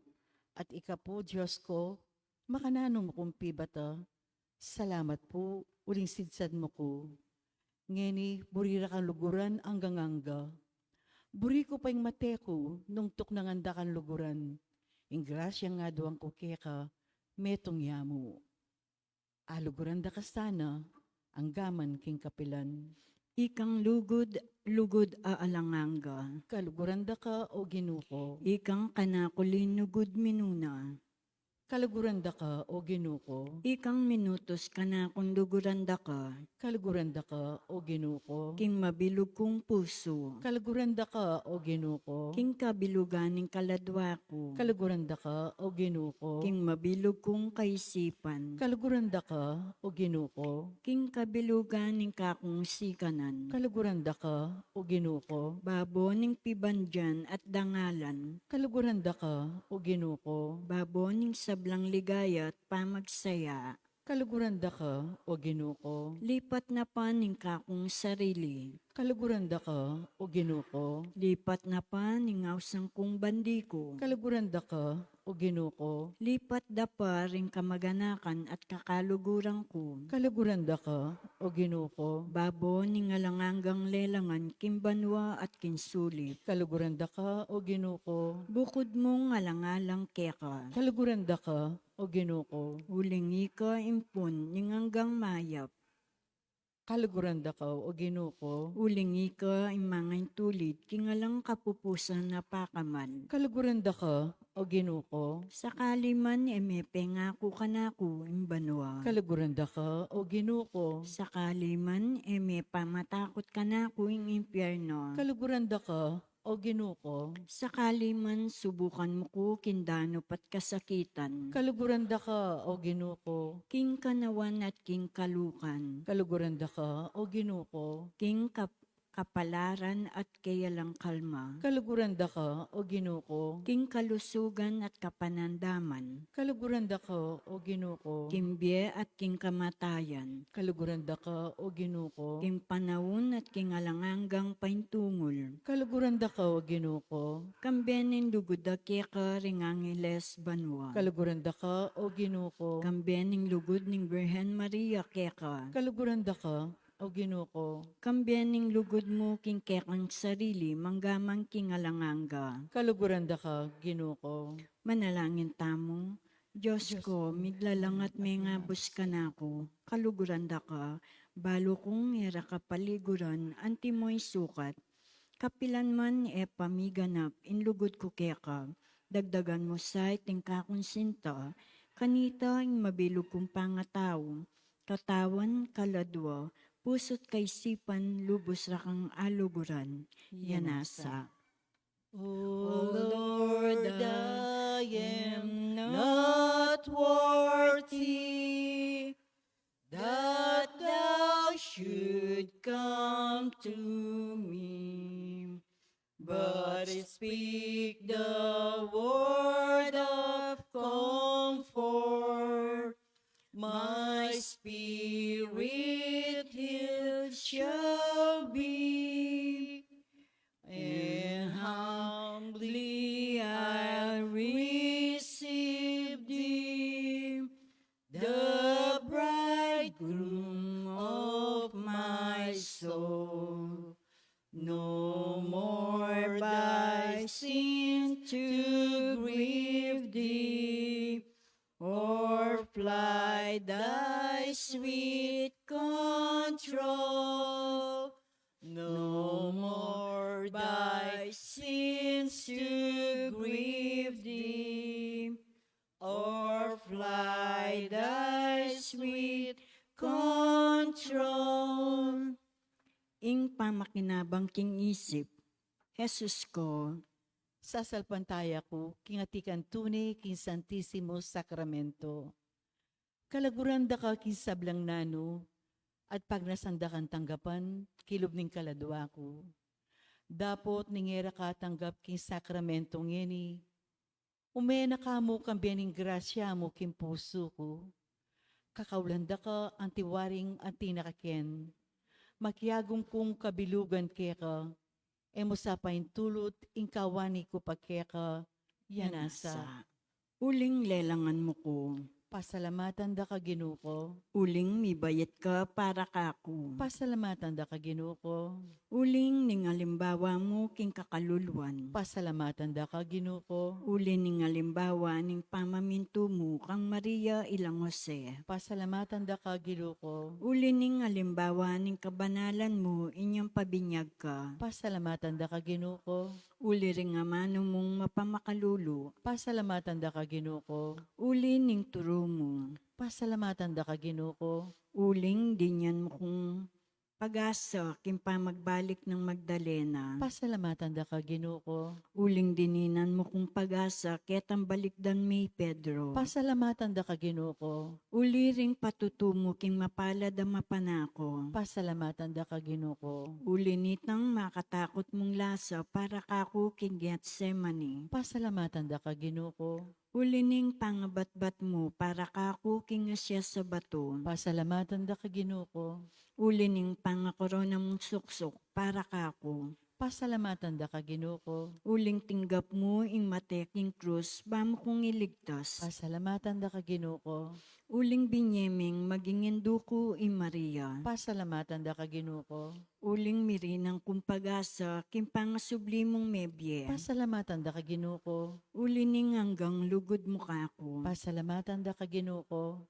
at ika pu, Dios ku, makananu mu kung pibata, salamat pu, uling sidsad mu ku. Ngeni, buri ra kang luguran anggang angga. Buri ku pa ing mate ku, nung tuknangan da kang luguran. Ing grasyang aduan ku keka, metung ya mu. Aluguran da ka sana, anggaman king kapilan. Ikang lugud, lugud a alang angga. Kaluguran da ka, o Ginu ku. Ikang kanaku linugud minuna. Kaluguran da ka, o Ginu ku. Ikang minutus kanakung luguran da ka. Kaluguran da ka, o Ginu ku. King mabilug kung pusu. Kaluguran da ka, o Ginu ku. King kabilugan ning kaladwa ku. Kaluguran da ka, o Ginu ku. King mabilug kung kaisipan. Kaluguran da ka, o Ginu ku. King kabilugan ning kakung sikanan. Kaluguran da ka, o Ginu ku. Babo ning pibandian at dangalan. Kaluguran da ka, o Ginu ku. Babo ning sablang ligaya at pamagsaya. Kaluguran da ka, o Ginu ku. Lipat na pa ning kakung sarili. Kaluguran da ka, o Ginu ku. Lipat na pa ning ausang kung bandi ku. Kaluguran da ka, o Ginu ku. Lipat da pa ring kamaganakan at kakaluguran ku. Kaluguran da ka, o Ginu ku. Babo ning alang anggang lelangan king banua at king sulip. Kaluguran da ka, o Ginu ku. Bukud mung alang-alang keka. Kaluguran da ka, o Ginu ku. Uling ika ing pun ning anggang mayap. Kaluguran da ka, o Ginu ku. Uling ika ing mangaintulid king alang kapupusan a pakamal. Kaluguran da ka, o Ginu ku. Sakali man e mepengaku kanaku ing banua. Kaluguran da ka, o Ginu ku. Sakali man e mepamatakut kanaku ing impiernu. Kaluguran da ka, o Ginu ku. Sakali man subukan mu ku king danup at kasakitan. Kaluguran da ka, o Ginu ku. King kanawan at king kalukan. Kaluguran da ka, o Ginu ku. King kap-, kapalaran at kealang kalma. Kaluguran da ka, o Ginu ku. King kalusugan at kapanandaman. Kaluguran da ka, o Ginu ku. King bie at king kamatayan. Kaluguran da ka, o Ginu ku. King panaun at king alang anggang paintungul. Kaluguran da ka, o Ginu ku. Kambe ning lugud da keka ring angeles banua. Kaluguran da ka, o Ginu ku. Kambe ning lugud ning Birhen Maria keka. Kaluguran da ka, o Ginu ku. Kambe ning lugud mu king kekang sarili, manggaman king alang angga. Kaluguran da ka, Ginu ku. Manalangin tamu. Dios ku, miglalang at mengabus kanaku, kaluguran da ka, balu kung e ra ka paliguran, antimo ing sukat. Kapilan man e pa miganap ing lugud ku keka, dagdagan mu sa iting kakung sinta, kanita ing mabilug kung pangatau, katawan, kaladua, pusu't kaisipan, lubus ra kang aluguran. Yanasa. O Lord, I am not worthy that thou should come to me, but speak the word of comfort. My spirit healed shall be, and humbly I receive thee, the bridegroom of my soul. No more thy sins to grieve thee, or fly thy sweet control. No more thy sins to grieve thee, or fly thy sweet control. Ing pamakinabang king isip. Jesus ku, sasalpantaya ku king atikang tune king Santisimo Sakramento. Kalaguran da ka king sablang nanu, at pagnasan da kang tanggapan king lub ning kaladua ku. Dapot ning e ra ka tanggap king sakramento ngeni, Ume na ka mu kang bie ning grasya mu king pusu ku. Kakaulan da ka anti waring anti na kaken. Makiagum kung kabilugan keka. E mu sa paintulut ing kawani ku pa keka, ya nasa. Uling lelangan mu ku. Pasalamatan da ka, Ginu ku. Uling mibait ka para kaku. Pasalamatan da ka, Ginu ku. Uling ning alimbawa mu king kakaluluan. Pasalamatan da ka, Ginu ku. Uli ning alimbawa ning pamamintu mu kang Maria ilang Jose. Pasalamatan da ka, Ginu ku. Uli ning alimbawa ning kabanalan mu inyang pabinyag ka. Pasalamatan da ka, Ginu ku. Uli ring amanu mung mapamakalulu. Pasalamatan da ka, Ginu ku. Uli ning turu mu. Pasalamatan da ka, Ginu ku. Uling dinyan mu kung pag-asa king pamagbalik nang Magdalena. Pasalamatan da ka, Ginu ku. Uling dininan mu kung pag-asa ketang balikdan mi Pedro. Pasalamatan da ka, Ginu ku. Uli ring patutu mu king mapalad a mapanako. Pasalamatan da ka, Ginu ku. Uli nitang makatakut mung lasa para kaku king Getsemani. Pasalamatan da ka, Ginu ku. Uli ning pangabatbat mu para kaku king Asia sa batu. Pasalamatan da ka, Ginu ku. Uli ning pangakorona mung suksuk para kaku. Pasalamatan da ka, Ginu ku. Uling tinggap mu ing mate king krus ba mu kung iligtas. Pasalamatan da ka, Ginu ku. Uling binye ming maging indu ku i Maria. Pasalamatan da ka, Ginu ku. Uling mirinan kung pag-asa king pangasubli mung mebie. Pasalamatan da ka, Ginu ku. Uli ning anggang lugud mu kaku. Pasalamatan da ka, Ginu ku.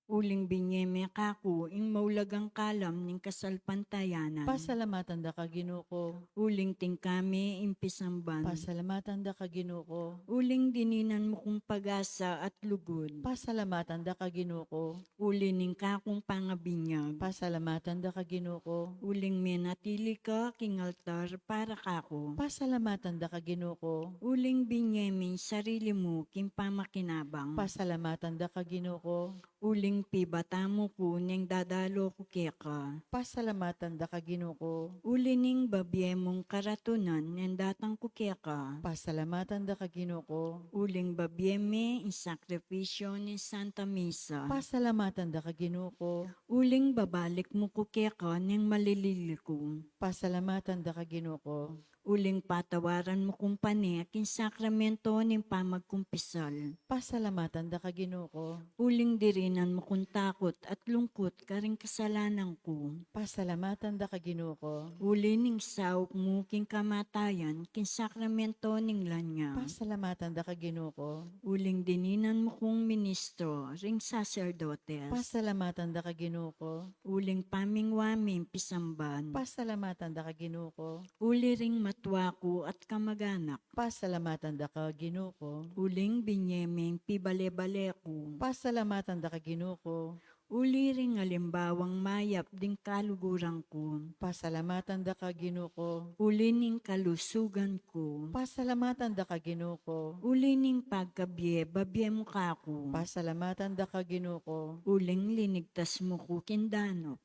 Uling binye me kaku ing maulagang kalam ning kasalpantayanan. Pasalamatan da ka, Ginu ku. Uling tingka me ing pisamban. Pasalamatan da ka, Ginu ku. Uling dininan mu kung pag-asa at lugud. Pasalamatan da ka, Ginu ku. Uli ning kakung pangabinyag. Pasalamatan da ka, Ginu ku. Uling menatili ka king altar para kaku. Pasalamatan da ka, Ginu ku. Uling binye ming sarili mu king pamakinabang. Pasalamatan da ka, Ginu ku. Uling pibata mu ku neng dadalo ku keka. Pasalamatan da ka, Ginu ku. Uli ning babie mung karatunan neng datang ku keka. Pasalamatan da ka, Ginu ku. Uling babie me ing sakripisyo ning Santa Misa. Pasalamatan da ka, Ginu ku. Uling babalik mu ku keka neng malilili ku. Pasalamatan da ka, Ginu ku. Uling patawaran mu kung pane king sakramento ning pamagkumpisal. Pasalamatan da ka, Ginu ku. Uling dirinan mu kung takut at lungkut karing kasalanan ku. Pasalamatan da ka, Ginu ku. Uli ning saup mu king kamatayan king sakramento ning lanyang. Pasalamatan da ka, Ginu ku. Uling dininan mu kung ministro ring saserdotes. Pasalamatan da ka, Ginu ku. Uling pamingwa ming pisamban. Pasalamatan da ka, Ginu ku. Uli ring matwa ku at kamaganak. Pasalamatan da ka, Ginu ku. Uling binye ming pibale-bale ku. Pasalamatan da ka, Ginu ku. Uli ring alimbawang mayap ding kaluguran ku. Pasalamatan da ka, Ginu ku. Uli ning kalusugan ku. Pasalamatan da ka, Ginu ku. Uli ning pagkabie-babie mu kaku. Pasalamatan da ka, Ginu ku. Uling linigtas mu ku king danup.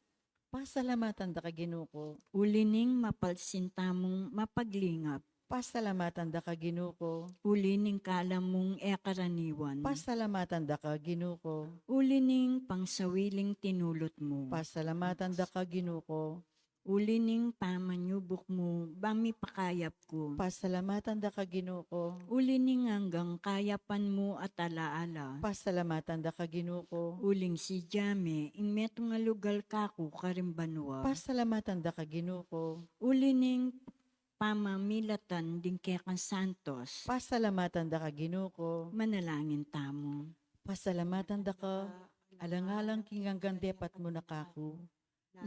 Pasalamatan da ka, Ginu ku. Uli ning mapalsinta mung mapaglingap. Pasalamatan da ka, Ginu ku. Uli ning kalam mung e karaniwan. Pasalamatan da ka, Ginu ku. Uli ning pangsawiling tinulut mu. Pasalamatan da ka, Ginu ku. Uli ning pamanyubuk mu ba mipakayap ku. Pasalamatan da ka, Ginu ku. Uli ning anggang kayapan mu at ala-ala. Pasalamatan da ka, Ginu ku. Uling sidya me ing metung a lugal kaku karing banua. Pasalamatan da ka, Ginu ku. Uli ning pamamilatan ding kekang santos. Pasalamatan da ka, Ginu ku. Manalangin tamu. Pasalamatan da ka, alang-alang king anggang depat mu na kaku.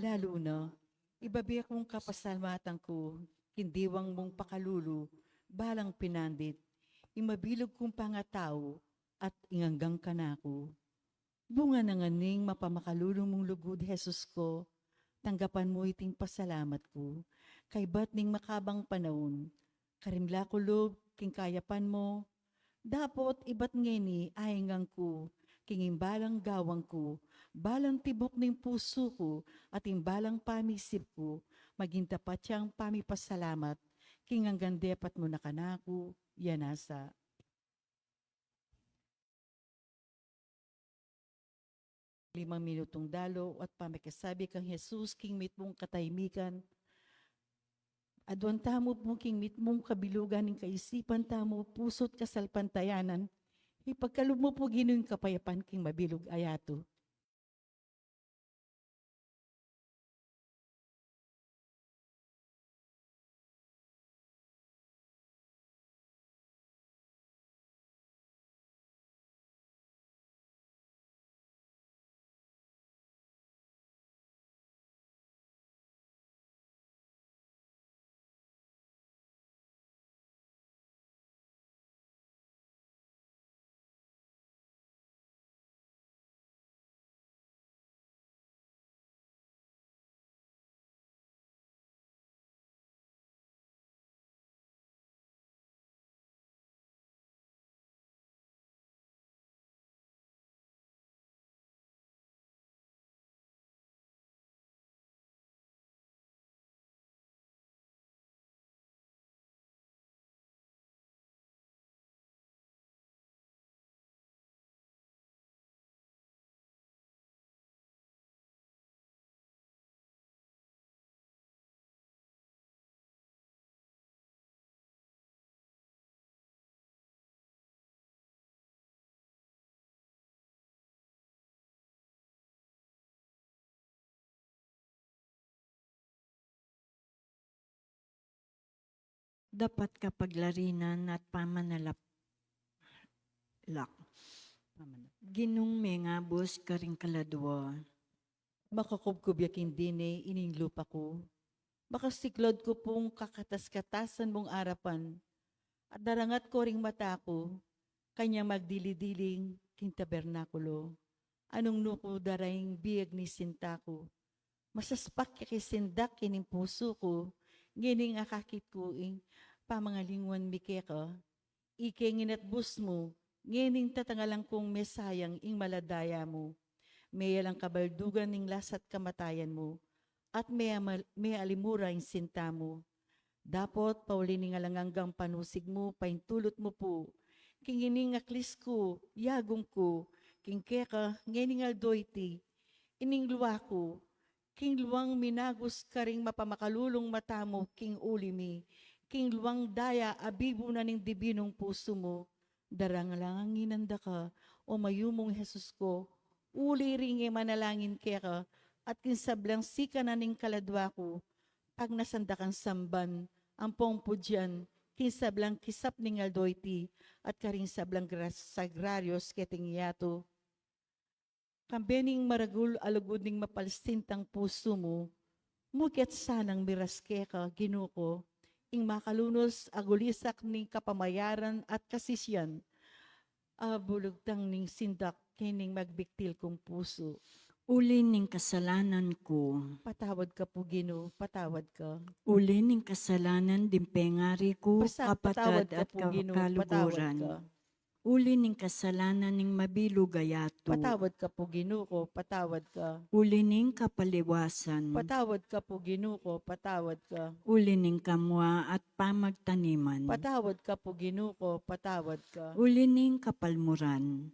Lalu na, ibabe kung kapasalamatan ku king diwang mung pakalulu, balang pinandit, ing mabilug kung pangatau at ing anggang kanaku. Bunga na ngan ning mapamakalulu mung lugud, Jesus ku, tanggapan mu iting pasalamat ku, kaybat ning makabang panaun. Karimla ku lub king kayapan mu, dapot ibat ngeni aingan ku king ing balang gawang ku, balang tibuk ning pusu ku, at ing balang pamisip ku, maging tapat yang pamipasalamat king anggang depat mu na kanaku, ya nasa. Limang minutung dalo at pamakisabi kang Jesus king mitmung katahimikan. Aduan tamu pu king mitmung kabilugan ning kaisipan tamu, pusu't kasalpantayanan. Ipagkalub mu pu, Ginu, ing kapayapan king mabilug a yatu. Dapat kapaglarinan at pamanalap-, lak. Pamanalap. Ginung mengabus karing kaladua. Makakubkub ya king dine ining lupa ku. Makasiklod ku pung kakatas-katasan mung arapan. At darangat ku ring mata ku, kanyang magdili-diling king tabernakulo. Anung-nu ku dara ing biag ning sinta ku. Masaspak ya king sindak ining pusu ku, ngening akakit ku ing pamangalinguan mi keka. Ike ing inatbus mu, ngening tatangalan kung mesayang ing maladaya mu. Meyalang kabaldugan ning lasa't kamatayan mu, at meamal-, mealimura ing sinta mu. Dapot, pauli ning alang anggang panusig mu, paintulut mu pu king ining aklis ku, yagung ku, king keka, ngening aldo iti, ining lua ku, king luang minagus karing mapamakalulung mata mu king uli mi, king luang daya a bibu na ning dibinung pusu mu, darangalanginan da ka, o mayumung Jesus ko, uli ring e manalangin keka, at king sablang sikanan ning kaladua ku, pagnasan da kang samban, ampong pudyan, king sablang kisap ning aldo iti, at karing sablang gras-, sagrarios keting yatu. Kambe ning maragul a lugud ning mapalsintang pusu mu, mukyat sanang miras keka, Ginu ko, ing makalunus a gulisak ning kapamayaran at kasisian, a bulugtang ning sindak kening magbiktil kung pusu. Uli ning kasalanan ku. Patawad ka pu, Ginu, patawad ka. Uli ning kasalanan ding pengari ku, Pasa-, kapatad patawad ka at pu, Ginu, patawad kaluguran. Ka. Uli ning kasalanan ning mabilug a yatu. Patawad ka pu, Ginu ko, patawad ka. Uli ning kapaliwasan. Patawad ka pu, Ginu ko, patawad ka. Uli ning kamua at pamagtaniman. Patawad ka pu, Ginu ko, patawad ka. Uli ning kapalmuran.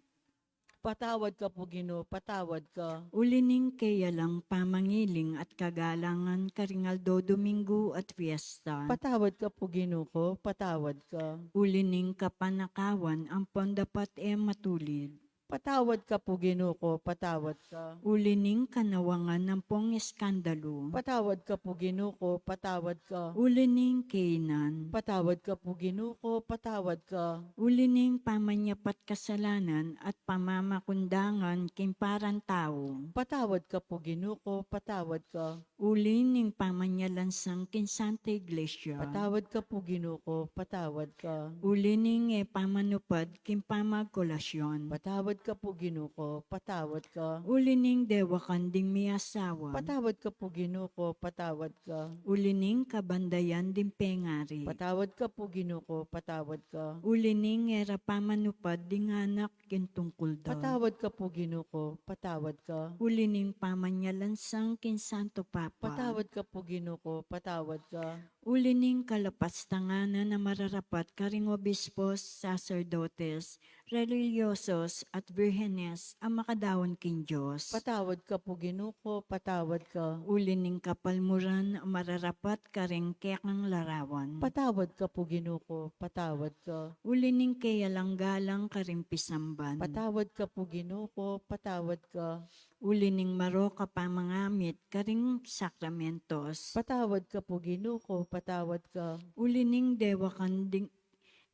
Patawad ka pu, Ginu, patawad ka. Uli ning keyalang pamangiling at kagalangan karing aldo Domingu at fiesta. Patawad ka pu, Ginu ko, patawad ka. Uli ning kapanakawan ampon dapat e matulid. Patawad ka pu, Ginu ko, patawad ka. Uli ning kanawangan ampong eskandalu. Patawad ka pu, Ginu ko, patawad ka. Uli ning kainan. Patawad ka pu, Ginu ko, patawad ka. Uli ning pamanyapat kasalanan at pamamakundangan king parang tau. Patawad ka pu, Ginu ko, patawad ka. Uli ning pamanyalansang king Santa Iglesia. Patawad ka pu, Ginu ko, patawad ka. Uli ning e pamanupad king pamagkolasyon. Patawad ka pu, Ginu ko, patawad ka. Uli ning dewakan ding miasawa. Patawad ka pu, Ginu ko, patawad ka. Uli ning kabandayan ding pengari. Patawad ka pu, Ginu ko, patawad ka. Uli ning e ra pamanupad ding anak king tungkul da. Patawad ka pu, Ginu ko, patawad ka. Uli ning pamanyalansang king Santo Papa. Patawad ka pu, Ginu ko, patawad ka. Uli ning kalapastanganan a mararapat karing obispos, saserdotes, relihiyosos at birhenes a makadaun king Dios. Patawad ka pu, Ginu ku, patawad ka. Uli ning kapalmuran mararapat karing kekang larawan. Patawad ka pu, Ginu ku, patawad ka. Uli ning keyalang galang karing pisamban. Patawad ka pu, Ginu ku, patawad ka. Uli ning marok a pamangamit karing sakramentos. Patawad ka pu, Ginu ku, patawad ka. Uli ning dewakan ding,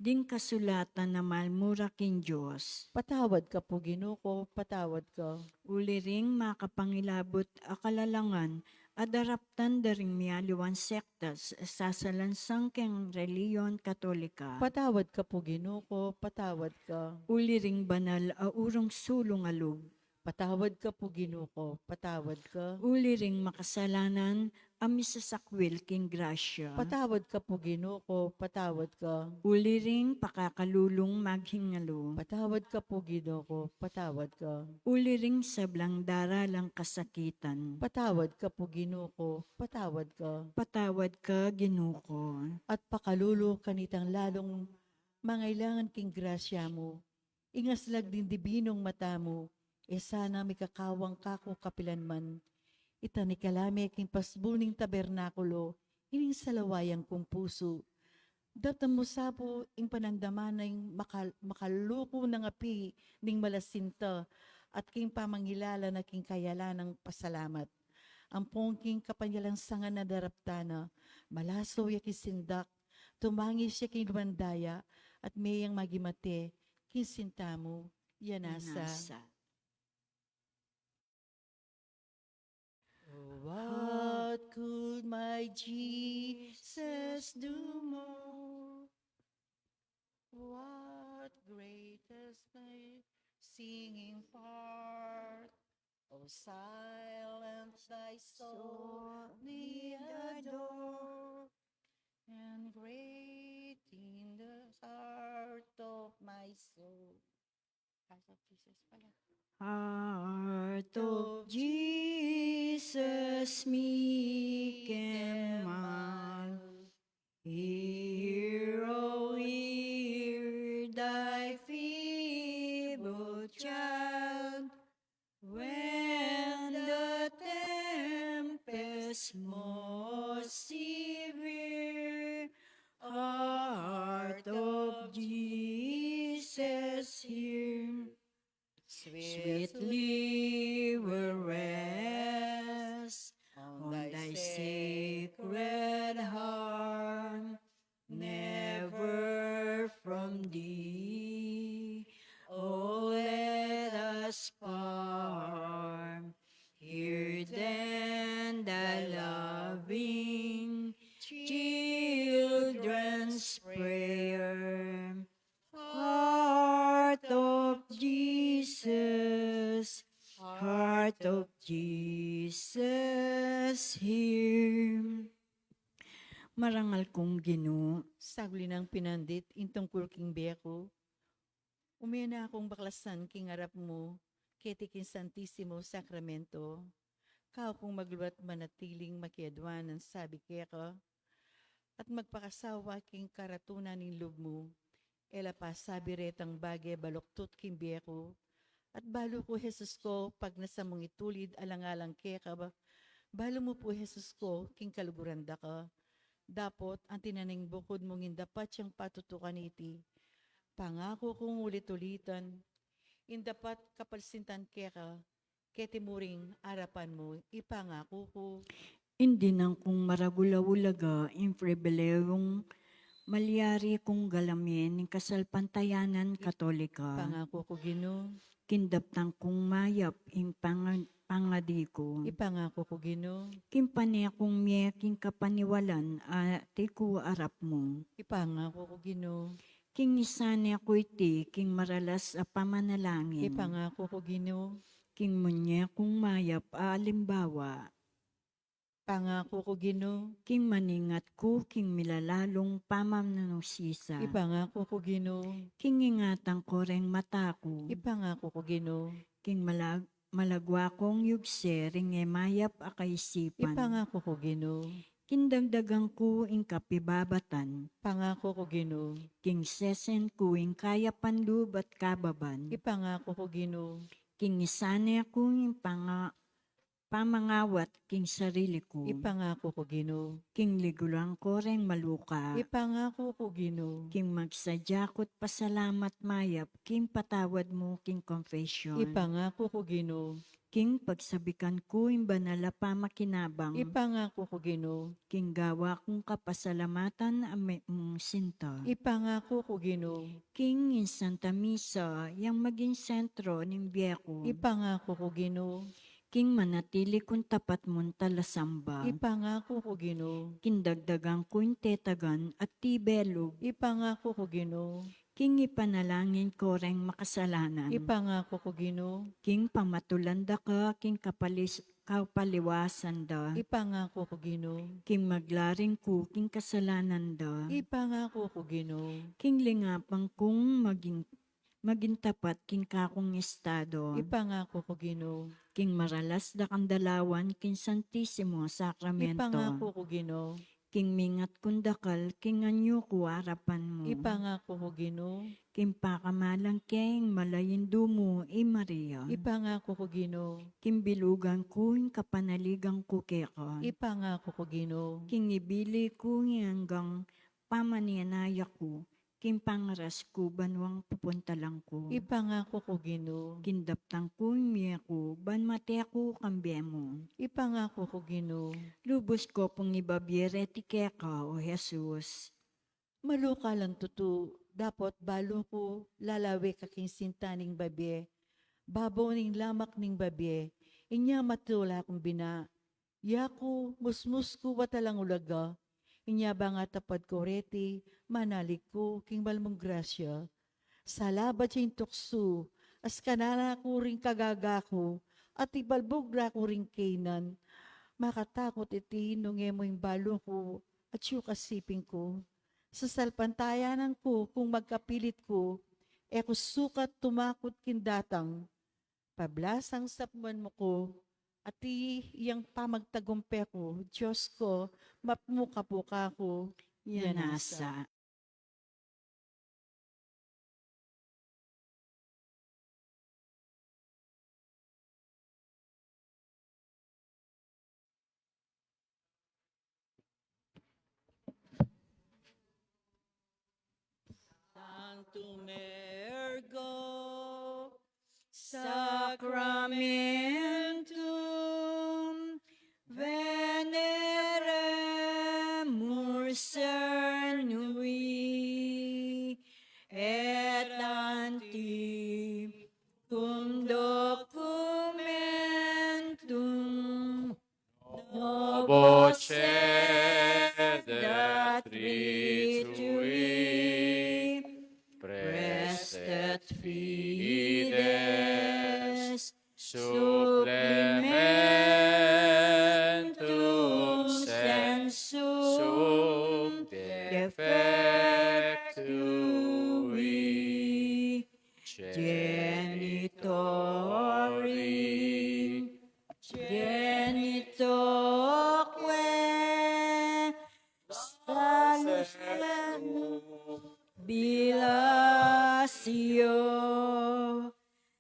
ding kasulatan a malmura king Dios. Patawad ka pu, Ginu ku, patawad ka. Uli ring makapangilabut a kalalangan a daraptan da ring mialiwang sektas a sasalansang keng relihiyon Katolika. Patawad ka pu, Ginu ku, patawad ka. Uli ring banal a urong sulung a lub. Patawad ka pu, Ginu ku, patawad ka. Uli ring makasalanan a misasakwil king grasya. Patawad ka pu, Ginu ku, patawad ka. Uli ring pakakalulung maghingalu. Patawad ka pu, Ginu ku, patawad ka. Uli ring sablang daralang kasakitan. Patawad ka pu, Ginu ku, patawad ka. Patawad ka, Ginu ku. At pakalulu kanitang lalung mangailangan king grasya mu. Ing aslag ding dibinung mata mu, e sana mikakawang kaku kapilan man. Itani ka la me king pasbu ning tabernakulo ining salawayang kung pusu. Daptan mu sa pu ing panandaman ning makal-, makaluku nang api ning malasinta at king pamangilala na king kayalan nang pasalamat. Ampong king kapanyalansangan na daraptan na, malaso ya king sindak, tumangis ya king lumandaya, at meyang maging mate king sinta mu. Yana sa. Yana sa. Oh, what could my Jesus do more? What greatest my singing part? Oh, silent thy soul, we adore, and great in the heart of my soul. Heart of Jesus pala. Heart of Jesus, meek and mild. Hear, O hear, thy feeble child. When the tempest most severe, heart of Jesus, hear. Sweetly will rest on thy sacred heart, never from thee, O let us part. Hear then thy loving children's prayer. Heart of Jesus, heart of Jesus, hear. Marangal kung Ginu. Saguli nang pinandit ing tungkul king bie ku, ume na kung baklasan king arap mu keti king Santisimo Sakramento. Kau kung magluat manatiling makiadwan nang sabi keka at magpakasawa king karatunan ning lub mu. E la pasabi retang bage baluktut king bie ku. At balu ku, Jesus ku, pagnasan mung itulid alang-alang keka, ba-, balu mu pu, Jesus ku, king kaluguran da ka. Dapot anti na ning bukud mung indapat yang patutukan iti. Pangaku kung ulit-ulitan, indapat kapalsintan keka, keti mu ring arapan mu, ipangaku ku. Indi nang kung maragul a ulaga ing pribilehung malyari kung galame ning kasalpantayanan Katolika. Ipangaku ku, Ginu. King daptan kung mayap ing panga-, pangadi ku. Ipangaku ku, Ginu. King pane kung mie king kapaniwalan a tiku arap mu. Ipangaku ku, Ginu. King isane ku iti king maralas a pamanalangin. Ipangaku ku, Ginu. King munye kung mayap a alimbawa. Ipangaku ku, Ginu. King maningat ku king milalalung pamamnusisa. Ipangaku ku, Ginu. King ingatan ku reng mata ku. Ipangaku ku, Ginu. King malag-, malagwa kung yugse ring e mayap a kaisipan. Ipangaku ku, Ginu. King dagdagan ku ing kapibabatan. Ipangaku ku, Ginu. King sesen ku ing kayapan lub at kababan. Ipangaku ku, Ginu. King isane ku ing panga-, pamangawat king sarili ku. Ipangaku ku, Ginu. King ligulan ku reng maluka. Ipangaku ku, Ginu. King magsadya ku't pasalamat mayap king patawad mu king confession. Ipangaku ku, Ginu. King pagsabikan ku ing banal a pamakinabang. Ipangaku ku, Ginu. King gawa kung kapasalamatan a me-, mm, sinta. Ipangaku ku, Ginu. King ing Santa Misa yang maging sentro ning bie ku. Ipangaku ku, Ginu. King manatili kung tapat mung talasamba. Ipangaku ku, Ginu. King dagdagan ku ing tetagan at tibe lub. Ipangaku ku, Ginu. King ipanalangin ku reng makasalanan. Ipangaku ku, Ginu. King pamatulan da ka king kapalis-, kapaliwasan da. Ipangaku ku, Ginu. King maglaring ku king kasalanan da. Ipangaku ku, Ginu. King lingapan kung maging, maging tapat king kakung estado. Ipangaku ku, Ginu. King maralas da kang dalawan king Santisimo Sakramento. Ipangaku ku, Ginu. King mingat kung dakal king anyu ku arapan mu. Ipangaku ku, Ginu. King pakamalan ke ing mala Indu mu i Maria. Ipangaku ku, Ginu. King bilugan ku ing kapanaligan ku keka. Ipangaku ku, Ginu. King ibili ku ing anggang pamanianaya ku. King pangaras ku banwang pupuntalan ku. Ipangaku ku, Ginu. King daptan ku ing mie ku ban mate ku kang bie mu. Ipangaku ku, Ginu. Lubus ku pung ibabie reti keka, o Jesus. Maluka lang tutu, dapot balu ku lalawe ka king sinta ning babie, babo ning lamak ning babie, inya matula kung bina, yaku, musmus ku batalang ulaga, inya bang atapad ku reti, manalig ku king mal mung grasya. Salabat ya ing tuksu, a skanana ku ring kagaga ku, at ibalbug la ku ring kaynan. Makatakut iti nung e mu ing balu ku, at yu kasiping ku. Sasalpantayanan ku kung magkapilit ku, e ku sukat tumakut king datang. Pablasang sapman mu ku, at iyang pamagtagumpe ku, Dios ku, mapmukapuka ku. Yanasa. Sanctum ergo sacramentum veneremur cernui, et antiquum documentum novo cedat ritui, praestet fides supplementum sensum defectui. Genitori, genitoque, salutem bilatio,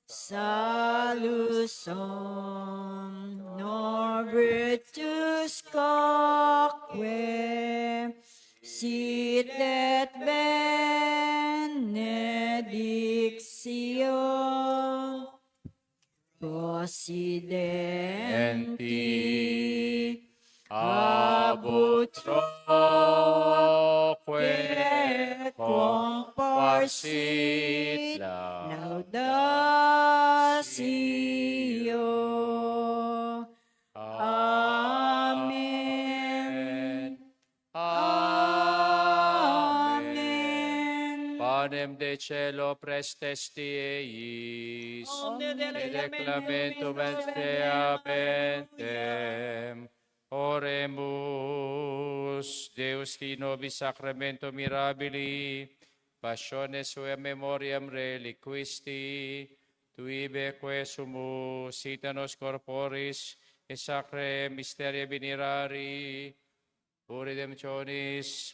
salusum non virtus quoque, sit et benedictio, possidenti ab utroque comparsit laudatio. Amen. Amen. Panem de caelo, praestes esti eis. Omne declamentum et seaventem. Oremus. Deus qui nobis sacramentum mirabili passiones suae memoriam reliquisti, tu ibe quaesumus sit a nos corporis in sacrae mysteria venerari, Fu redemptionis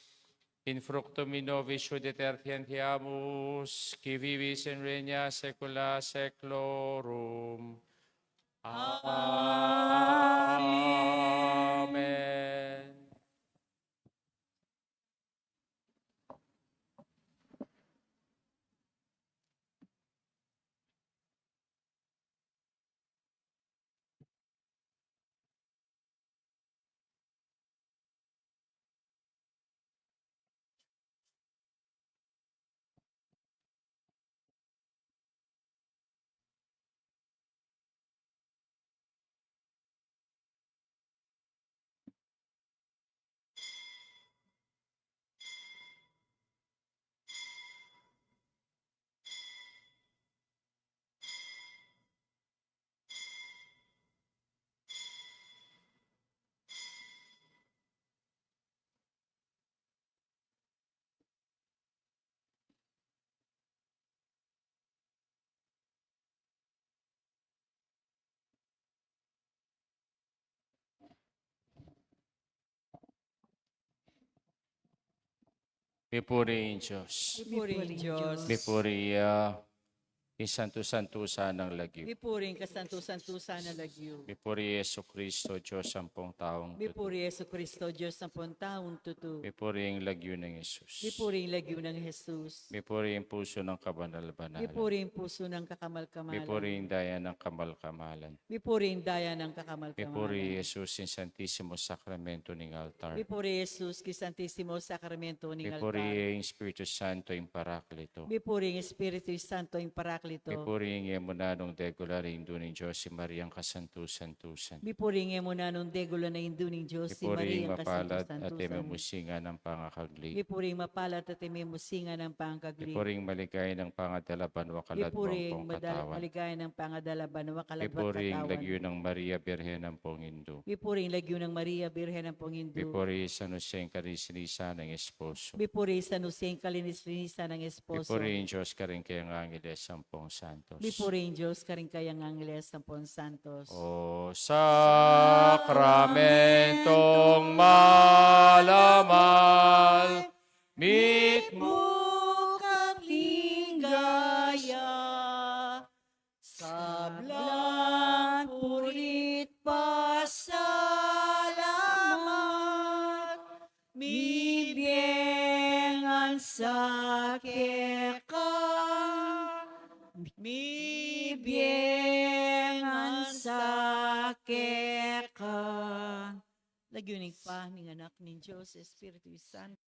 in fructum in nobis judice tertiandiamus, qui vivis in regna saecula saeculorum. Amen. Mipuri ing Dios. Mipuri ing Dios. Mipuri ya ing santu-santusan nang lagyu. Mipuri ing kasantu-santusan nang lagyu. Mipuri Jesucristo, Dios ampong taung tutu. Mipuri Jesucristo, Dios ampong taung tutu. Mipuri ing lagyu nang Jesus. Mipuri ing lagyu nang Jesus. Mipuri ing pusu nang kabanal-banalan. Mipuri ing pusu nang kakamal-kamalan. Mipuri ing daya nang kamal-kamalan. Mipuri ing daya nang kakamal-kamalan. Mipuri Jesus ing Santisimo Sakramento ning altar. Mipuri Jesus king Santisimo Sakramento ning altar. Mipuri ing Espiritu Santo ing Paraklito. Mipuri ing Espiritu Santo ing Paraklito. Mipuri ing e mu nanung degula ring Indu ning Dios, i Mariang kasantu-santusan. Mipuri ing e mu nanung degula ning Indu ning Dios, i Mariang kasantu-santusan. Mipuri ing mapalad at e mu musingan nang pangakagli. Mipuri ing mapalad at e mu musingan nang pangakagli. Mipuri ing maligaya nang pangadala banua kaladwa ampong katawan. Mipuri ing madal-, maligaya nang pangadala banua kaladwa at katawan. Mipuri ing lagyu nang Maria Birhen ampong Indu. Mipuri ing lagyu nang Maria Birhen ampong Indu. Mipuri San Jose ing kalinis-linisan nang esposo. Mipuri San Jose ing kalinis-linisan nang esposo. Mipuri ing Dios karing kayang angeles ampong santos. Mipuri ing Dios karing kayang angeles ampong santos. O sakramentong mal a mal, mitmu kang ligaya, sablang puri't pasalamat, mibie ngan sa keka, mibie ngan sa keka. Lagyu ning Ibpa, ning Anak, ning Dios Espiritu Santo.